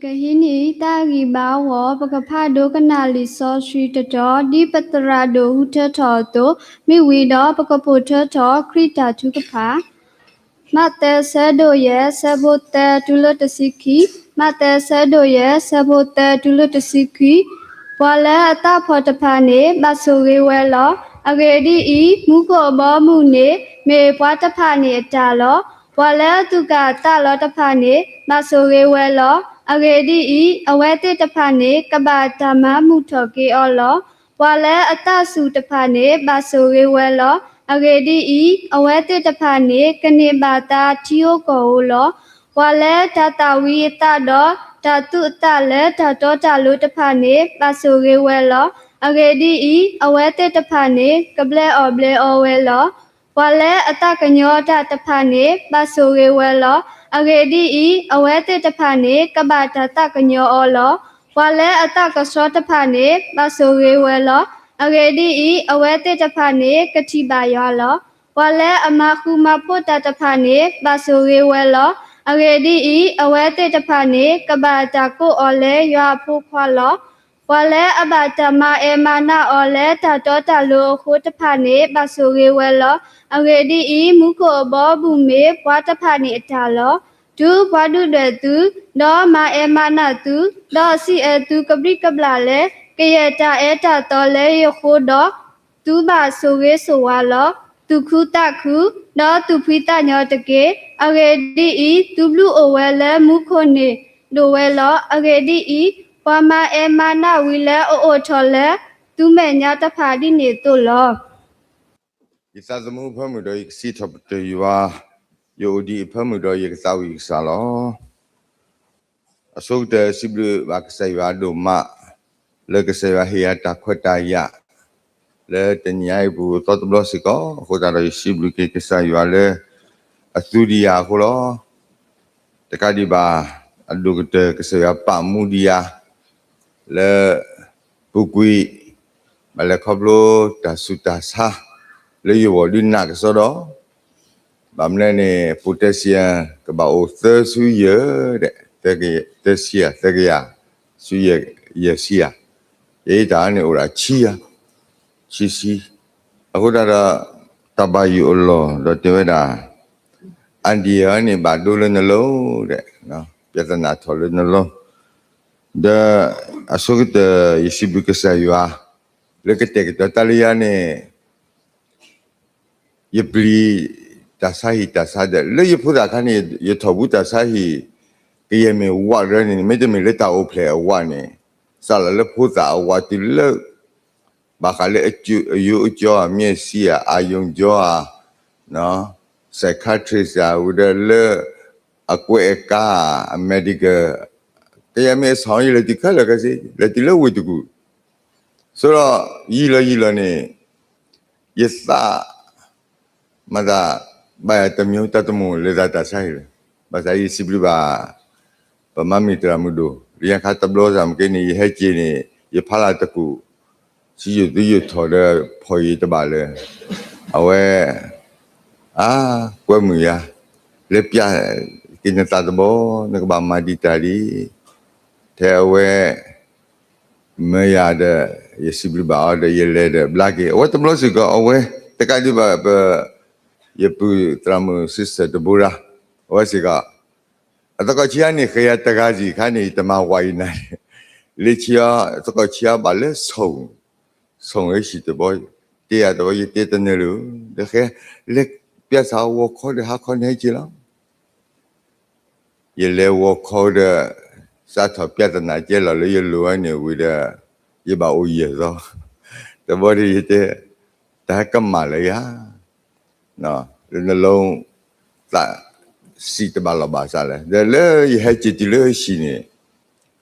ကဟံးန့ၢ်တၢ်ဂံၢ်ဘါအဂီၢ် ပကဖးဒိကနၣ်လံာ်စီဆှံတတီၤ ဒ်ပသရၣ်ဒိၣ်ဟူထၢထီၣ်အသိး, မ့ၢ်ဝံၤဒီးပကပိာ်ထွဲထီၣ်ခရံာ်တၢ်ထုကဖၣ် မးသဲအဆၢဒိၣ်ယဲၢ် ဆၢဖိသၢတုၤလၢတဆံခံ, မးသဲအဆၢဒိၣ်ယဲၢ် ဆၢဖိသၢတုၤလၢတဆံခံ, ပှၤလၢအသးဖှီၣ်တဖၣ်န့ၣ် ဘၣ်ဆိၣ်ဂ့ၤဝဲလီၤ. အဂ့ၢ်ဒ်အံၤ, မူခိၣ်အဘီအမုၢ်န့ၣ် မ့ၢ်ပှၤတဖၣ်န့ၣ်အတၢ်လီၤ. ပှၤလၢအသူၣ်ကၢ်အသးလီၤတဖၣ်န့ၣ် ဘၣ်ဆိၣ်ဂ့ၤဝဲလီၤ. အဂ့ၢ်ဒ်အံၤ, အဝဲသ့ၣ်တဖၣ်န့ၣ် ကဘၣ်တၢ်မၤမုာ်ထီၣ်က့ၤအီၤလီၤ. ပှၤလၢအသးစူၤတဖၣ်န့ၣ် ဘၣ်ဆိၣ်ဂ့ၤဝဲလီၤ. အဂ့ၢ်ဒ်အံၤ, အဝဲသ့ၣ်တဖၣ်န့ၣ် ကန့ၢ်ဘၣ်သါထံဧိၤကီၢ်ဧိၤလီၤ. ပှၤလၢတၢ်သၣ်ဝံၤအသးဒီး တၢ်သူအသးလၢတၢ်တီတၢ်လိၤတဖၣ်န့ၣ် ဘၣ်ဆိၣ်ဂ့ၤဝဲလီၤ. အဂ့ၢ်ဒ်အံၤ, အဝဲသ့ၣ်တဖၣ်န့ၣ် ကဘျဲးအီၣ်ဘျဲးအီဝဲလီၤ. ပှၤလၢအသးကညီၤတၢ်တဖၣ်န့ၣ် ဘၣ်ဆိၣ်ဂ့ၤဝဲလီၤ. အဂ့ၢ်ဒ်အံၤ, အဝဲသ့ၣ်တဖၣ်န့ၣ် ကဘၣ်တၢ်သးကညီၤအီၤလီၤ. ပှၤလၢအသးကဆှီတဖၣ်န့ၣ် ဘၣ်ဆိၣ်ဂ့ၤဝဲလီၤ. အဂ့ၢ်ဒ်အံၤ, အဝဲသ့ၣ်တဖၣ်န့ၣ် ကထံၣ်ဘၣ်ယွၤလီၤ. ပှၤလၢအမၤဃူမၤဖိးတၢ်တဖၣ်န့ၣ် ဘၣ်ဆိၣ်ဂ့ၤဝဲလီၤ. အဂ့ၢ်ဒ်အံၤ, အဝဲသ့ၣ်တဖၣ်န့ၣ် ကဘၣ်တၢ်ကိးအီၤလၢယွၤအဖိခွါလီၤ. ပှၤလၢအဘၣ်တၢ်မၤအဲၣ်မၤနးအီၤလၢတၢ်တီတၢ်လိၤအဃိတဖၣ်န့ၣ် ဘၣ်ဆိၣ်ဂ့ၤဝဲလီၤ. အဂ့ၢ်ဒ်အံၤ, မူခိၣ်အဘီအမုၢ်မ့ၢ်ပှၤတဖၣ်န့ၣ်အတၢ်လီၤ. တုၤပှၤဒုၣ်ဒွဲၣ်သု, ဒီးမၤအဲၣ်မၤနးသု, ဒီးစံးအဲၣ်သုကဘျံးကဘျၣ်လၢ ကယဲၢ်တၢ်အၢတၢ်သီလၢယဃိဒီး, သုဘၣ်ဆိၣ်ဂ့ၤဆိၣ်ဝါလီၤ. သူၣ်ခုသးခု, ဒီးသူၣ်ဖှံသးညီတက့ၢ်. အဂ့ၢ်ဒ်အံၤ, သုဘျုးအိၣ်ဝဲလၢမူခိၣ်န့ၣ်ဒိၣ်ဝဲလီၤ. အဂ့ၢ်ဒ်အံၤ, ပှၤမၤအဲၣ်မၤနးဝံၤလၢအအိၣ်ထီၣ်လၢ သုမဲာ်ညါတဖၣ်ဒ်န့ၣ်အသိးလီၤ. ယသးသမူအဖၢမုၢ်ဒီးယကစံးထီၣ်ပတြၢၤယွၤ, ယအိၣ်ဒံးအဖၢမုၢ်ဒီးယကသးဝံၣ်ကစၢ်လီၤ. အဆိကတၢၢ်စံးဘျုးဘၣ်ကစၢ်ယွၤဒိၣ်မး, လၢကစၢ်ယွၤဟ့ၣ်ယၤတၢ်ခွဲးတၢ်ယာ်, လၢတနံၤအံၤပူၤသီတဘျီစ့ၢ်ကီး, အဃိသတးဒီးယစံးဘျုးက့ၤကစၢ်ယွၤလၢ အသူဒံးယၤအဃိလီၤ. တကးဒံးဘၣ်, အဒိၣ်ကတၢၢ်ကစၢ်ယွၤပာ်မူဒံးယၤ လၢ ပူၤကွံာ်, ဘၣ်လဲၤခီဖျိတၢ်ဆူးတၢ်ဆါ လၢယဂီၢ်ဒုးနးကစီဒီ, ဘၣ်မနုၤန့ၣ် potassium ကဘၣ်အိၣ်သၢဆံယဲၢ်, သၢဆံယဲၢ်, သၢကယၤ, ဆံယဲၢ်ဆံယၤ, ယတၢ်န့ၣ်အိၣ်ဒၣ်ဆံယၤ, ဆံဆံ, အဃိသတးဒီး တၢ်ဘၣ်ယိၣ်အလီၢ်ဒီးတဲဝဲဒၣ် အဒံၣ်အန့ၣ် ဘၣ်ဒိလၢနလိၤဒီး ပြဿနာထီၣ်လၢနလိၤ, ဒီးအဆိကတၢၢ် ယစံးဘျုးကစၢ်ယွၤ လၢကတဲာ်ကတီၤတၢ်လၢယၤန့ၣ် ယပျံၤတၢ်ဆါဟံၣ်တၢ်ဆါဒီး လၢယဖိသၣ်အခါန့ၣ် ယထီၣ်ဘူးတၢ်ဆါဟံၣ် ကယဲၢ်မ့ၢ်ဝးရၢန့ၣ် မ့တမ့ၢ်လၢတၢ်အိၣ်ဖျဲၣ်အဝးန့ၣ် စးလၢလၢဖိသၣ်အဝးတုၤလၢ ဘၣ်ဃးလၢအယိအကၠီဧါ, မျက်စိဧါ, အာရုံကြော ဧါ, psychiatrist ဧါ, ဝံၤဒီးလၢ အကွဲးအကါ အ medical ကယဲၢ်မ့ၢ်အဆီၣ် ယလဲၤတုၤခဲလၢာ်ခဲဆ့ လဲၤတုၤလၢဝ့ၢ်တကူၣ်, ဆိဒီးယံာ်လီၤယံာ်လီၤန့ၣ် ယသး မၤသး ဘၣ်ယၤတမံၤတၢ်တမိၣ်လၢသးတၢ်ဆါဟံၣ်လၢၤ, ဘၣ်ဆၣ်ယစံးဘျုးဘၣ် ပမါမံၤသရၣ်မုၣ်ဒိၣ် လၢညါခါတဘျီစၢ်မ့ၢ်က့န့ၣ် ယဟဲက့ၤန့ၣ် ယဖးလၢ်တကူၣ် စံယိၣ်သုယိၣ်ထီၣ်ဒီး ဖီၣ်ယံၤတဘၣ်လၢၤ, အဝဲ အါ ကွဲမုာ်ယၤ လၢပျၢ်က့ၤနသးတဘီ နကဘၣ်မၤဒံးတၢ်ဒံး, ထဲအဝဲ မၢယၤဒီး ယစံးဘျုးဘၣ်အီၤဒီး ယလဲၤဒီးဘျါက့ၤ အဝဲတဘျီစ့ၢ်ကီး အဝဲ တကးဒံးဘၣ်ပ ယပုၢ်သရၣ်မုၣ် sister Deborah အဝဲစ့ၢ်ကီး အသကိးဆံးအါန့ၣ် ဃဲယၤတဂၤစံးခါန့ၣ် ယတမၤဝးအံၤနၤ, လၢဆံးအါ သကိးဆံးအါဘၣ်လၢဆိၣ် ဆိၣ်ဂ့ၤဟံၣ်တဘီ, တဲယၤတဘီ ယတဲတနၢၤလၢၤ, ဒီးဃဲ လဲၤပျၢ်ဆါဝီခီဒီးဟါခီန့ၣ်ဟဲက့ၤလီၤ. ယလဲၤဝီခီဒီး စးထီၣ်ပျၢ်သနာ်ကဲလီၤလၢယလိၤဝဲန့ၣ်ဝံၤဒီး ယဘၣ်အိၣ်ယဲၢ်သီ, တဘီဒီးယတဲ တၢ်ဟဲကမၣ်လၢယၤ လၢနလိၤ သးစံးတဘၣ်လီၢ်ဘၣ်စးလဲၣ်, ဒီးလၢယဟဲက့ၤတုၤလၢဟံၣ်န့ၣ်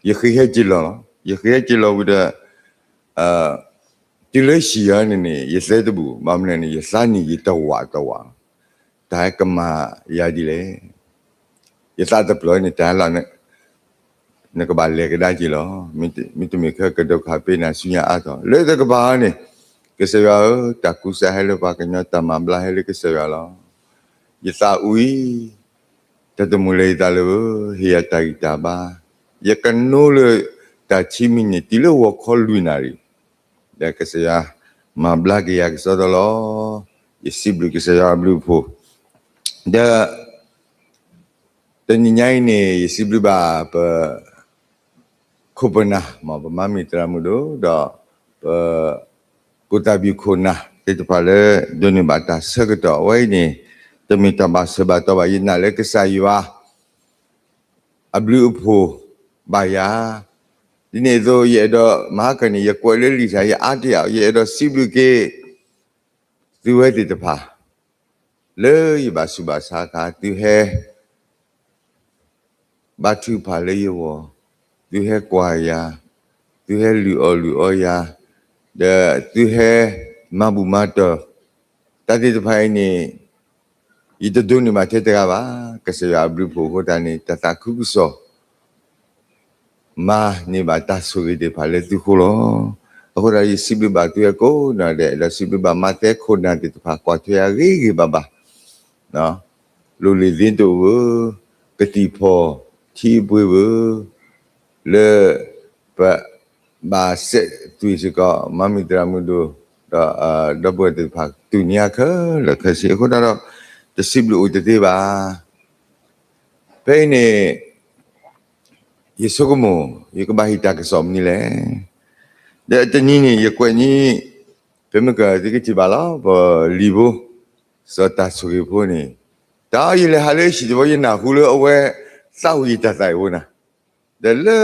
ယဃ့ဟဲက့ၤလီၤလီၤ, ယဃ့ဟဲက့ၤလီၤဝံၤဒီး တုၤလၢဟံၣ်အံၤန့ၣ်န့ၣ် ယသဲတဘူၣ် ဘၣ်မနုၤန့ၣ် ယသးနံၣ်ယတဝးတဝးလီၤ, တၢ်ဟဲကမၤယၤဒ်လဲၣ်, ယသးတဖျၢၣ်န့ၣ် တၢ်ဟဲလီၤ နကဘၣ်လဲၤကဒါက့ၤလီၤ, မ့တမ့ၢ်ခဲကဒီးခးပ့ၤနၤဆူညါအါထီၣ် လၢတကပၤန့ၣ်, ကစၢ်ယွၤဧၢ, တၢ်ကူစါဟဲလၢပှၤကညီ တၢ်မၤဘျါဟဲလၢကစၢ်ယွၤလီၤ. ယသးအုးအံၤ တၢ်တမုာ်လၢယသးလၢၤဧၢ, ဟ့ၣ်ယၤတၢ်ဂံၢ်တၢ်ဘါ, ယကနိလၢတၢ်ဆံမံးနံး တုၤလၢဂီၤခီလွံၢ်နၣ်ရံၣ်, ဒီးကစၢ်ယွၤမၤဘျါက့ၤယၤကစီဒီလီၤ. ယစံးဘျုးကစၢ်ယွၤအဘျုးအဖှိၣ်, ဒီး တနံၤညါအံၤန့ၣ် ယစံးဘျုးဘၣ်ပ ခိၣ်ပနၢ် မ်ပမၤမံၤသရၣ်မုၣ်ဒိၣ် ဒီး ပ ကူၣ်သးဘံၣ်ခိၣ်နၢ်သ့ၣ်တဖၣ်လၢ ဒိးန့ၢ်ဘၣ်တၢ်ဆၢကတီၢ် အဝဲအံၤန့ၣ် တမ့ၢ်တၢ်ဘၣ်ဆၢဘၣ်တီၢ်ဘၣ်. ယနာ်လၢကစၢ်ယွၤ အဘျုးအဖှိၣ်ဘၣ်ယၤ, ဒ်န့ၣ်အသိး ယအဲၣ်ဒိးမၤဟါကၢန့ၣ် ယကွဲးလၢလံာ်ထါ ယအါတယၢ် ယအဲၣ်ဒိးစံးဘျုးက့ၤ သုဝဲသ့ၣ်တဖၣ် လၢယဘၣ်ဆူးဘၣ်ဆါအခါ သုဟဲ ဘါထုကဖၣ်လၢယဂီၢ်, သုဟဲကွၢ်ယၤ, သုဟဲလုၢ်အီၣ်လုၢ်အီယၤ, ဒီးသုဟဲမၤဘူၣ်မၤတီၢ်, တၢ်သ့ၣ်တဖၣ်အံၤန့ၣ် ယတဒိးန့ၢ်ဘၣ်ထဲတဂၤဘၣ်. ကစၢ်ယွၤအဘျုးအဖှိၣ်အဃိသတးန့ၣ် တၢ်သးခုကစီၣ် မၤန့ၢ်ဘၣ်တၢ်ဆိၣ်ဂ့ၤသ့ၣ်တဖၣ်လၢသုဃိလီၤ. အဃိဒီးယစံးဘျုးဘၣ်သုဝဲကိးဂၤဒဲး ဒီးစံးဘျုးဘၣ်မၤသဲခိၣ်နၢ်သ့ၣ်တဖၣ် ကွၢ်ထွဲအဂ့ၤဂ့ၤဘၣ်ဘၣ် လိၣ်လ့ၣ်သ့တအိၣ်ဧၢ, ကသံၣ်ဖီၣ်ထံအပှ့ၤဧၢ, လၢပဘၣ်စဲးသွံၣ်စ့ၢ်ကီး မၤမံၤသရၣ်မုၣ်ဒိၣ် ဒီး ဒီပုၢ်ဝဲၢ်သ့ၣ်တဖၣ် တူၢ်န့ၢ်အခဲလၢာ်ခဲဆ့အဃိသတးဒီး တစံးဘျုးအိၣ်တသ့ဘၣ်. ဖဲအံၤန့ၣ် ယဆိကမိၣ် ယကဘၣ်ဟ့ၣ်တၢ်ကစီၣ်မနုၤလဲၣ်. ဒီးတနံၤန့ၣ် ယကွဲးန့ၢ် ဖဲမ့ၢ်ကသုကထံၣ်ဘၣ်လီၤ ပလံာ်ဖိ စီၤတၢ်ဆိၣ်ဂ့ၤဖိန့ၣ် တၢ်အီၤ ယလဲၤဟးလၢဟံၣ်တဘီ ယနၢ်ဟူလၢအဝဲသးဝံၣ်တၢ်သးအံၤဖိနၤ, ဒီးလၢ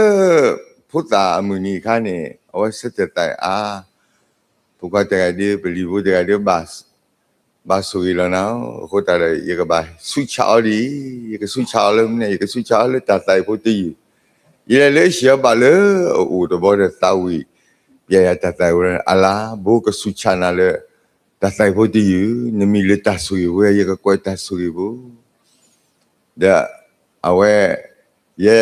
ဖိသၣ်အမုၢ်နံၤအခါန့ၣ် အဝဲဆၢထၢၣ်သးအါ ဖိခွါတဂၤဒု ပလံာ်ဖိတဂၤဒု ဘၣ်ဆိၣ်ဂ့ၤလီၤနၤ, အဃိသတးဒီး ယကဘၣ်ဆူးဆါအီၤဒ်အံၤ, ယကဆူးဆါအီၤလၢမနုၤ, ယကဆူးဆါအီၤလၢတၢ်သးအံၤဖိတယုၢ်, ယလဲၤလၢဟံၣ်အီၤဘၣ်လၢအအိၣ်တဘီဒီးသးဝံၣ် ပျဲယၤတၢ်သးအံၤဖိ အလါ ဘိကဆူးဆါနၤလၢ တၢ်သးအံၤဖိတယုၢ်, နမံၤလၢတၢ်ဆိၣ်ဂ့ၤဖိ ယကကွဲးတၢ်ဆိၣ်ဂ့ၤဖိ ဒီး အဝဲ ယဲ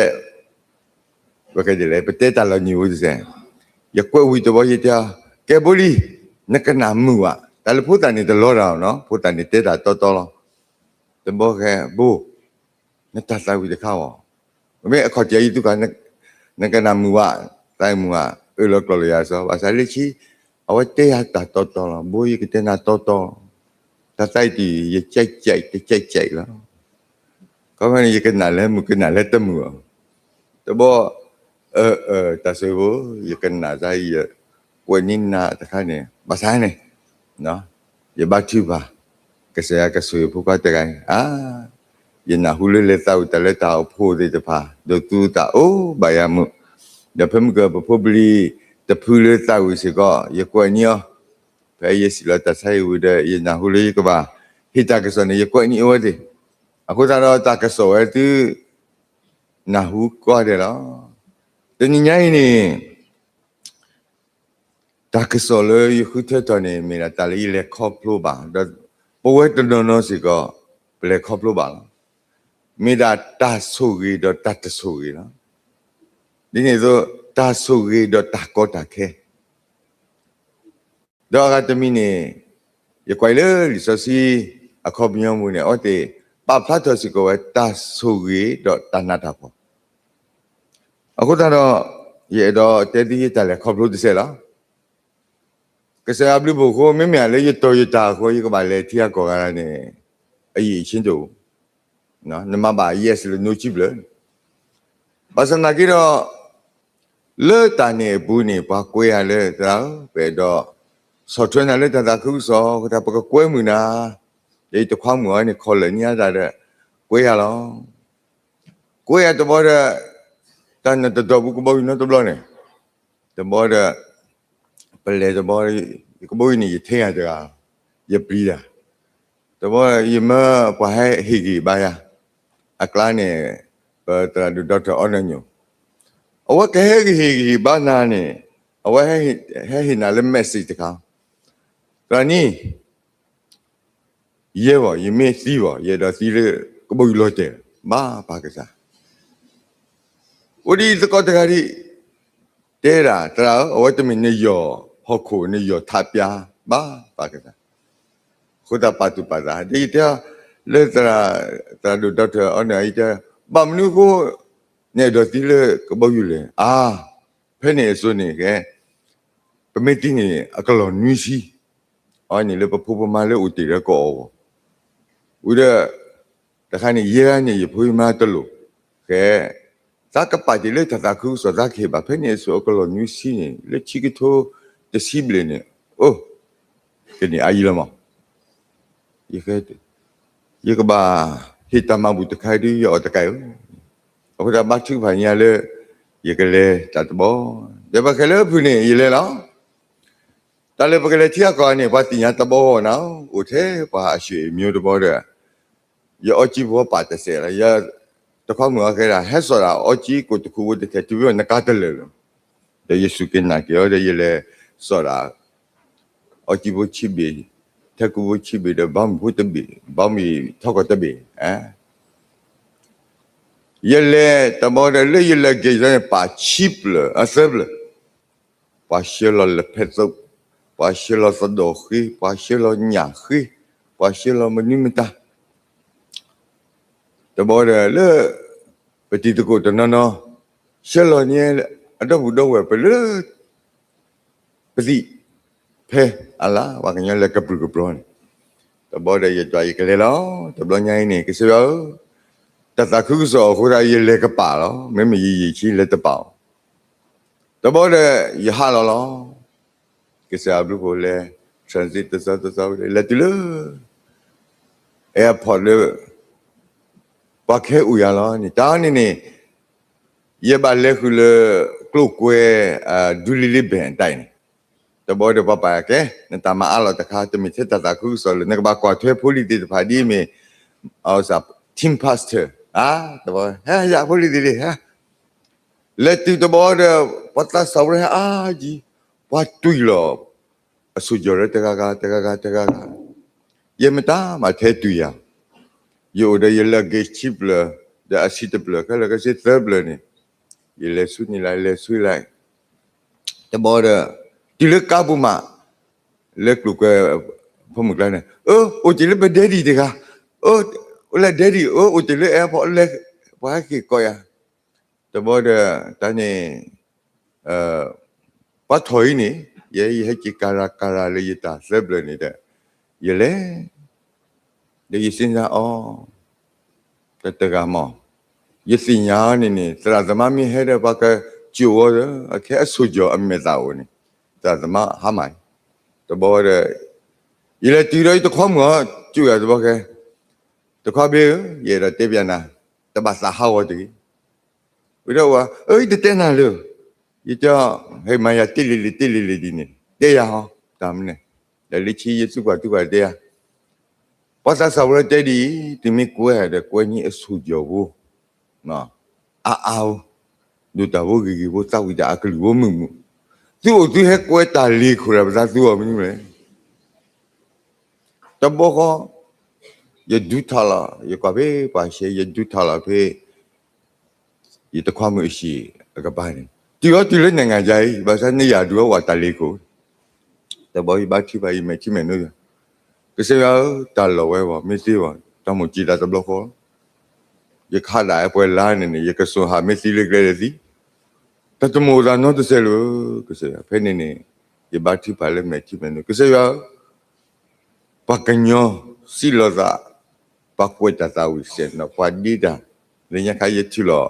ပကဒ်လဲၣ် ပတဲတၢ်လီၤညွံးဖိတစဲး, ယကွဲးဝံၤတဘီ ယတဲအီၤ ကဲဘိလံ, နကနၣ်မုာ်ဘၣ်, တၢ်လၢဖိသၣ်န့ၣ်တလီတၢ်နီၤ, ဖိသၣ်န့ၣ်တဲတၢ်တီတီလီၤ. တဘီဃဲ ဘိ နတၢ်သးဝံၣ်တခါအီၤ, မ့ၢ်အခီၣ်ထံးအံၤသူၣ်ခါ နကနၣ်မုာ်ဘၣ်, သးမုာ်ဘၣ်, အၢၣ်လီၤကျီၢ်လီၤယၤစီၤ, ဘၣ်ဆၣ်လၢခံ အဝဲတဲယၤတၢ်တီတီလီၤ, ဘိ ယကတဲနၤတီတီ, တၢ်သးအံၤတယုၢ် ယကဲးကဲး တကဲးကဲးလီၤ. ခီဖျိန့ၣ် ယကနၣ်လၢမုာ် ကနၣ်လၢတမုာ်အီၤ, တဘီ အၢ အၢ တၢ်ဆိၣ်ဂ့ၤဖိ ယကနၣ်တၢ်အံၤ ယကွဲးန့ၢ်နၤတခါန့ၣ် ဘၣ်ဆၣ်န့ၣ် ယဘါထုကဖၣ် ကစၢ်ယွၤကဆိၣ်ဂ့ၤဖိခွါတဂၤအံၤ အါ ယနၢ်ဟူလၢလဲၤသးဝံၣ်တၢ်လၢတၢ်အိၣ်ဖှိၣ်သ့ၣ်တဖၣ် ဒိးသူသးအိၣ်ဘၣ်ယၤမုာ်, ဒီးဖဲမုၢ်ကပဖိပလံၤတဖုလၢသးဝံၣ်စ့ၢ်ကီး ယကွဲးန့ၢ်အီၤ, ဖဲယစံးလီၤတၢ်ဆါဟံၣ်ဝံၤဒီး ယနၢ်ဟူလၢယကဘၣ်ဟ့ၣ်တၢ်ကစီၣ်န့ၣ် ယကွဲးန့ၢ်အဝဲသ့ၣ်, အဃိသတးဒီးတၢ်ကစီၣ်ဝဲသု နၢ်ဟူကိးဂၤဒဲးလီၤ. တနံၤညါအံၤန့ၣ် တၢ်ကစီၣ်လၢယဃုထၢထီၣ်န့ၣ် မ့ၢ်ဒၣ်တၢ်လၢယလဲၤခီဖျိဘၣ်, ဒီးပဝဲတနီၤနီၤစ့ၢ်ကီး ပလဲၤခီဖျိဘၣ်လီၤ. မ့ၢ်ဒၣ်တၢ်ဆိၣ်ဂ့ၤဒီးတၢ်တဆိၣ်ဂ့ၤလီၤ. ဒ်န့ၣ်အသိး တၢ်ဆိၣ်ဂ့ၤဒီးတၢ်ကီတၢ်ခဲ ဒီးအဂၤတမံၤန့ၣ် ယကွၢ်လၢလံာ်စီဆှံအခီပညီပူၤန့ၣ် အဝဲသ့ၣ်ပာ်ဖျါထီၣ်စ့ၢ်ကီးဝဲတၢ်ဆိၣ်ဂ့ၤဒီးတၢ်နးတၢ်ဖှီၣ်, အဃိသတးဒီး ယအဲၣ်ဒိးတဲသုယတၢ်လဲၤခီဖျိတစဲးလီၤ. ကစၢ်ယွၤအဘျုးအဖှိၣ်အဃိ မ့မ့ၢ်လၢယတီၤယတၢ်အဃိ ယကဘၣ်လဲၤထံဂၤကီၢ်ဂၤန့ၣ် အယံာ်အဆ့တအိၣ်, နမၤဘၣ် yes လၢ no ခံဖျၢၣ်, ဘၣ်ဆၣ်သနာ်က့ဒီး လၢတၢ်န့ၣ်အပူၤန့ၣ် ပှၤကွဲယၤလၢသရၣ်ဧၢ ပအဲၣ်ဒိးဆီၣ်ထွဲနၤလၢတၢ်သးခုကစီၣ်အဃိသတး ပကကွဲမုာ်နၤ, ဒီးယတခွါမုၣ်အီၤန့ၣ် ခီၣ်လၢာ်န့ၢ်အသးဒီး ကွဲယၤလီၤ. ကွဲယၤတဘီဒီး တၢ်နတဒီးပူၤကဘီယူၤနီတဘျီန့ၣ်, တဘီဒီး ပလဲၤတဘီ ကဘီယူၤန့ၣ် ယထံၣ်ယၤတဂၤ, ယပျံၤတၢ်, တဘီယမၢပှၤဟဲဟ့ၣ်ဂံၢ်ဘါယၤ, အကျါန့ၣ် ပသရၣ်ဒိၣ် doctor အီနၢညိၣ်, အဝဲကဟဲကဟ့ၣ်ဂံၢ်ဟ့ၣ်ဘါနၤန့ၣ်, အဝဲဟဲဟ့ၣ်နၤလၢ message တခါ, သရၣ်နံ ယဲဘၣ် ယမ့ၢ်သံဘၣ် ယအဲၣ်ဒိးသံလၢကဘီယူၤလီၤတဲာ်, ဘၣ်ပၢ်ကစၢ်, အိၣ်ဒ်သကိးတဂၤဒ် တဲဒၣ် သရၣ်ဧၢ အဝဲတမ့ၢ်နယီၢ်ဟီၣ်ခိၣ် နယီၢ်ထးပျၢ်, ဘၣ်ပၢ်ကစၢ်, အဃိသတးပာ်သူၣ်ပာ်သး ဒီးယတဲလၢ သရၣ်ဒိၣ် doctor အီနၢ ယတဲ ဘၣ်မနုၤအဃိ နအဲၣ်ဒိးသံလၢကဘီယူၤလဲၣ်. အါ, ဖဲန့ၣ်အစိၤန့ၣ်ကဲ, ပမ့ၢ်သံန့ၣ် အကလီၢ်နွံဆံ, အန့ၣ်လၢပဖိပမါလၢအိၣ်တ့ၢ်လၢကအီၣ်အဂီၢ်, ဝံၤဒီး တခါန့ၣ် ယဲန့ၣ် ယဖိယမါတလိၣ်, ကဲ, သးကပာ်တ့ၢ်လၢတၢ်သးခုကစီၣ်သးကဟ့ၣ်ဘၣ် ဖဲန့ၣ်အစိၤအကလီၢ်နွံဆံန့ၣ် လၢခံကထိတဆံဘျဲၣ်န့ၣ်, အိ, ကန့ၢ်အါယံၤလီၤမး ယကဘၣ်ဟ့ၣ်တၢ်မၤဘူၣ်တခါဒ်ယအီၣ်တကဲဧၢ, အဃိသတးဘါထုကဖၣ်ညါလၢ ယကလဲၤတၢ်တဘီ, ဒီးပှၤခဲလၢာ်ဖုၣ်န့ၣ် ယလဲၤလီၤ. တၢ်လၢပကလဲၤထံအကီၢ်န့ၣ် ပှၤသ့ၣ်ညါတဘီနီၤ, အိၣ်ထဲပှၤအဆွေမျိုးတဘီဒီး ယအီကၠံဖိပာ်တစဲးလီၤ, ယတခွါမုၣ်အီၤကဲဒၣ် ဟဲစိာ်ဒၣ်အီကၠံကိၣ်တခူးဖိတထဲး တုၤမ့ၢ်နကါတလၢာ်လီၤ, ဒီးယစူၢ်က့ၤနာ်က့ၤအီၤ ဒီးယလဲၤစိာ်ဒၣ် အီကၠံဖိဆံးဘ့ၣ်, ထဲကူဖိဆံးဘ့ၣ်ဒီး ဘီမုၢ်ဖိတဘ့ၣ်, ဘီမုၢ်ထီၣ်ကီၢ်တဘ့ၣ်, ယလဲၤတဘီဒီးလၢယလဲၤက့ၤန့ၣ် ပာ်ဆံးဖျၢၣ်အသၢဖျၢၣ်, ပှၤဆှၢလီၤလၢဖဲသိး, ပှၤဆှၢလီၤသဒိၣ်ဃ့, ပှၤဆှၢလီၤညၣ်ဃ့, ပှၤဆှၢလီၤမနုၤမတၤ တဘီဒီးလၢ ပတံၤသကိးတနီၤနီၤ ဆှၢလီၤန့ၢ်အဒီပုၢ်ဒီဝဲၢ်ပလၢ ပသံၣ်ဖဲအလါ ပှၤကညီလဲၤကပြုၢ်ကပြီၤန့ၣ်, တဘီဒီးယဒွးယကလဲၤလီၤ. တဘျီညါအံၤန့ၣ် ကစၢ်ယွၤဧၢ, တၢ်သးခုကစီၣ်အဃိသတး ယလဲၤကပာ်လီၤ, မ့မ့ၢ်ယယံာ်ဆံလဲၤတပာ်အီၤ, တဘီဒီးယဟးလီၤလီၤ. ကစၢ်ယွၤဘျုးဖှိၣ်လဲၤ transit တသီတသီ လဲၤတုၤလၢ airport လၢ ပှၤကဟဲအိၣ်ယၤလီၤန့ၣ် တၢ်န့ၣ်န့ၣ် ယဘၣ်လဲၤဃုာ်လၢ ကျိၣ်ကွဲ ဒူလံလံဘဲၣ်အတၢ်အံၤန့ၣ်, တဘီဒီးပှၤပာ်ကဲ နတၢ်မၤအါလီၤတခါ တမ့ၢ်ထဲတၢ်သးခုကစီၣ်လၢ နကဘၣ်ကွၢ်ထွဲဖိလံၤသ့ၣ်တဖၣ်ဒ်အမ့ၢ် team pastor, တဘီ ဟဲယၤ ဖိလံၤသ့ၣ်လံ ဟဲ လဲၤတုၤတဘီဒီး ပှၤသးစၢ်ဝဲဟဲအါကံ, ပှၤတွံၢ်လီၤ အဆိၣ်ကၠီၣ်လၢတဂၤဂၤ တဂၤဂၤ တဂၤဂၤ, ယမတၤမၤထဲတွံၢ်ယၤ, ယအိၣ်ဒီးယ luggage ဆံဖျၢၣ် ဒီးအဆံးတဖျၢၣ် ခဲလၢာ်ခဲဆ့သၢဖျၢၣ်န့ၣ်, ယလဲၤဆူန့ၣ်လၢ လဲၤဆူလဲၤ တဘီဒီး တုၤလၢကါပူၤမး လၢကျိၣ်ကွဲ ဖိမုၣ်ကျါန့ၣ် အိၣ်တ့ၢ်လၢပ daddy တဂၤ, အိၣ်လၢ daddy အိၣ်တ့ၢ်လၢ airport လၢ ပှၤဟဲက့ၤကိးယၤ, တဘီဒီး တၢ်န့ၣ် ပှၤထီၣ်အံၤန့ၣ် ယဲယဟဲက့ၤကၤရၤကၤရၤလၢယတၢ်သၢဖျၢၣ်န့ၣ်ဒီး ယလဲၤ ဒီးယစံးစၢ်အီၤ တတဂၤမး, ယသ့ၣ်ညါအီၤန့ၣ်န့ၣ် သရၣ်သမါမ့ၢ်ဟဲဒီး ပှၤကစူးအီၤဒီး အခဲအဆိၣ်ကၠီၣ်အမဲာ်သၣ်အိၣ်န့ၣ် သရၣ်သမါဟါမၢ်အံၤ, တဘီဒီး ယလဲၤတုၤဒီးယတခွါမုၣ်အီၤ စူးယၤတဘီခဲ, တခွါဘ့ဧၢ, ယအဲၣ်ဒိးတဲပျးနၤ, တဘၣ်သးဟးဂီၤတဂ့ၤ. ဝံၤဒီးဝဲ အၢ ယတတဲနၤလၢၤ, ယတဲ ဟဲမၤယၤတ့လံၤလံၤတ့လံၤလံၤဒ်န့ၣ် တဲယၤဟီ တၢ်မနုၤလဲၣ်, ဒီးလၢခံယသူကွၢ်သူကွၢ်တဲယၤ, ပှၤသးစၢ်ဝဲတဲဒ်အံၤ, သုမ့ၢ်ကွဲဒီးကွဲန့ၢ်အဆိၣ်ကၠီၣ်ဖိ အါအါဧိၤ, ဒိၣ်တၢ်ဖိဂ့ၤဂ့ၤဖိ သးဝံၣ်တၢ်အကလုၢ်ဖိမုာ်မုာ်, သုအိၣ်သုဟဲကွဲတၢ်လ့ၤခိၣ်ဒီး ပသးသူအီၤမနုၤလဲၣ်. တဘီဃီ ယဒုးထီၣ်လီၤ, ယကွၢ်ဖဲပှၤရှဲ ယဒုးထီၣ်လီၤဖဲ ယတခွါမုၣ်အဟံၣ်အကပၤန့ၣ်, တုၤအီၤတုၤလၢနံၣ်ဂၤယၤအံၤ ဘၣ်ဆၣ်န့ၢ်ယၤဒုးအီၤဝဲတၢ်လ့ၤခိၣ်, တဘီယဘါထုကဖၣ် ယမဲာ်ထံမဲာ်နိ, ကစၢ်ယွၤဧၢ, တၢ်လီၢ်ဝဲဘၣ် မ့ၢ်သ့ဘၣ် တၢ်မိၣ်ကံၢ်သးတဘျီဃီ, ယခးဒၣ်အပှဲၤလါန့ၣ်န့ၣ် ယကစိာ်ဟးမ့ၢ်သံလၢကျဲဒီးသံ, တၢ်တမိၣ်သးနီတစဲးလၢၤ, ကစၢ်ယွၤ ဖဲန့ၣ်န့ၣ် ယဘါထုကဖၣ်လၢမဲာ်ထံမဲာ်နိ ကစၢ်ယွၤဧၢ, ပှၤကညီစံးလီၤသး, ပှၤကွဲးတၢ်သးဝံၣ်စဲးနီၤ ပှၤဒ့တၢ်, လၢညါခါယထံၣ်လီၤ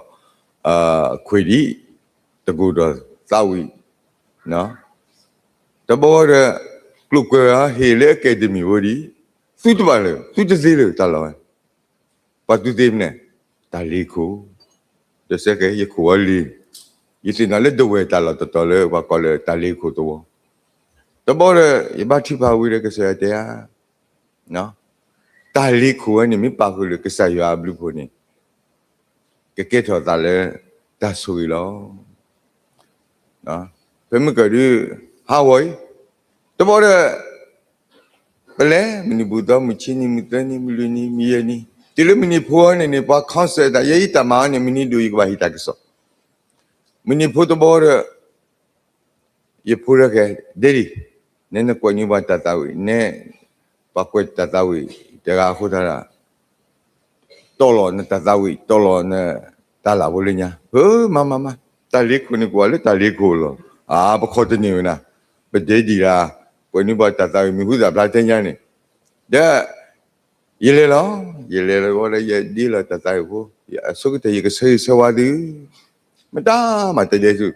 ခွံာ်ဒံး တကိၢ်ဒီးသးဝံၣ်, တဘီဒီး ကျိၣ်ကွဲးဧါ ဟ့ၣ်လၢအကဲးတမံၤဖိဒံး, သုတဘၣ်လၢၤ သုတသ့လၢၤ တၢ်လီၢ်ဝဲ ပှၤသုသ့မနုၤလဲၣ်, တၢ်လ့ၤခိၣ်, တစဲးကဲ ယခိၣ်အီၤလံ, ယသ့ၣ်နီၣ်လၢဒဝဲၢ်တၢ်လီၢ်တတီၤလၢပှၤကိးလၢတၢ်လ့ၤခိၣ်သဝီ, တဘီဒီး ယဘါထုကဖၣ်ဝံၤဒီးကစၢ်ယွၤတဲဧါ, တၢ်လ့ၤခိၣ်ဝဲန့ၣ် မ့ၢ်ပာ်ဃုာ်လၢကစၢ်ယွၤအဘျုးအဖှိၣ်န့ၣ် ကကဲထီၣ်သးလၢတၢ်ဆိၣ်ဂ့ၤလီၤ. ဖဲမုၢ်ကၢၢ်ဒုး ဟးဂီၤအံၤ, တဘီဒီး ပလဲၤ မုၢ်နံၤပူၤသီ မုၢ်ဆံနံၤ မုၢ်သၢနံၤ မုၢ်လွံၢ်နံၤ မုၢ်ယဲၢ်နံၤ, တုၤလၢမုၢ်နံၤဖိအံၤန့ၣ်န့ၣ် ပှၤ concert တၢ် ယဲယတၢ်မၤအံၤန့ၣ် မုၢ်နံၤဒိၣ်ယကဘၣ်ဟ့ၣ်တၢ်ကစီၣ်, မုၢ်နံၤဖိတဘီဒီး ယဖိရဲၣ်ခဲ Daddy, နဲနကွဲးန့ၢ်ပှၤတၢ်သးဝံၣ် နဲ ပှၤကွဲးတၢ်သးဝံၣ်တဂၤအဃိသတးဒီး တီၢ်လီၤနတၢ်သးဝံၣ် တီၢ်လီၤန တၢ်လၢ်ဖိလၢညါ, ဧၢ, မၤမၤမၤ, တၢ်လ့ခိၣ်န့ၣ်ကွၢ်လၢတၢ်လ့ခိၣ်လီၤ. အါ, ပခိးတန့ၢ်ဝဲနၤ, ပဒဲဒံၣ်လၢ ပှဲၤန့ၢ်ပှၤတၢ်သးဝံၣ်မံၤဟူသၣ်ဖျါထဲညါန့ၣ်, ဒီး ယလဲၤလီၤ, ယလဲၤလီၤဝဲဒီး ယဒ့လီၤတၢ်သးဝံၣ်ဖိ, အဆိကတၢၢ်ယကဆၢဂ့ၤဆၢဝါသု, မတၤမၤတဒဲသု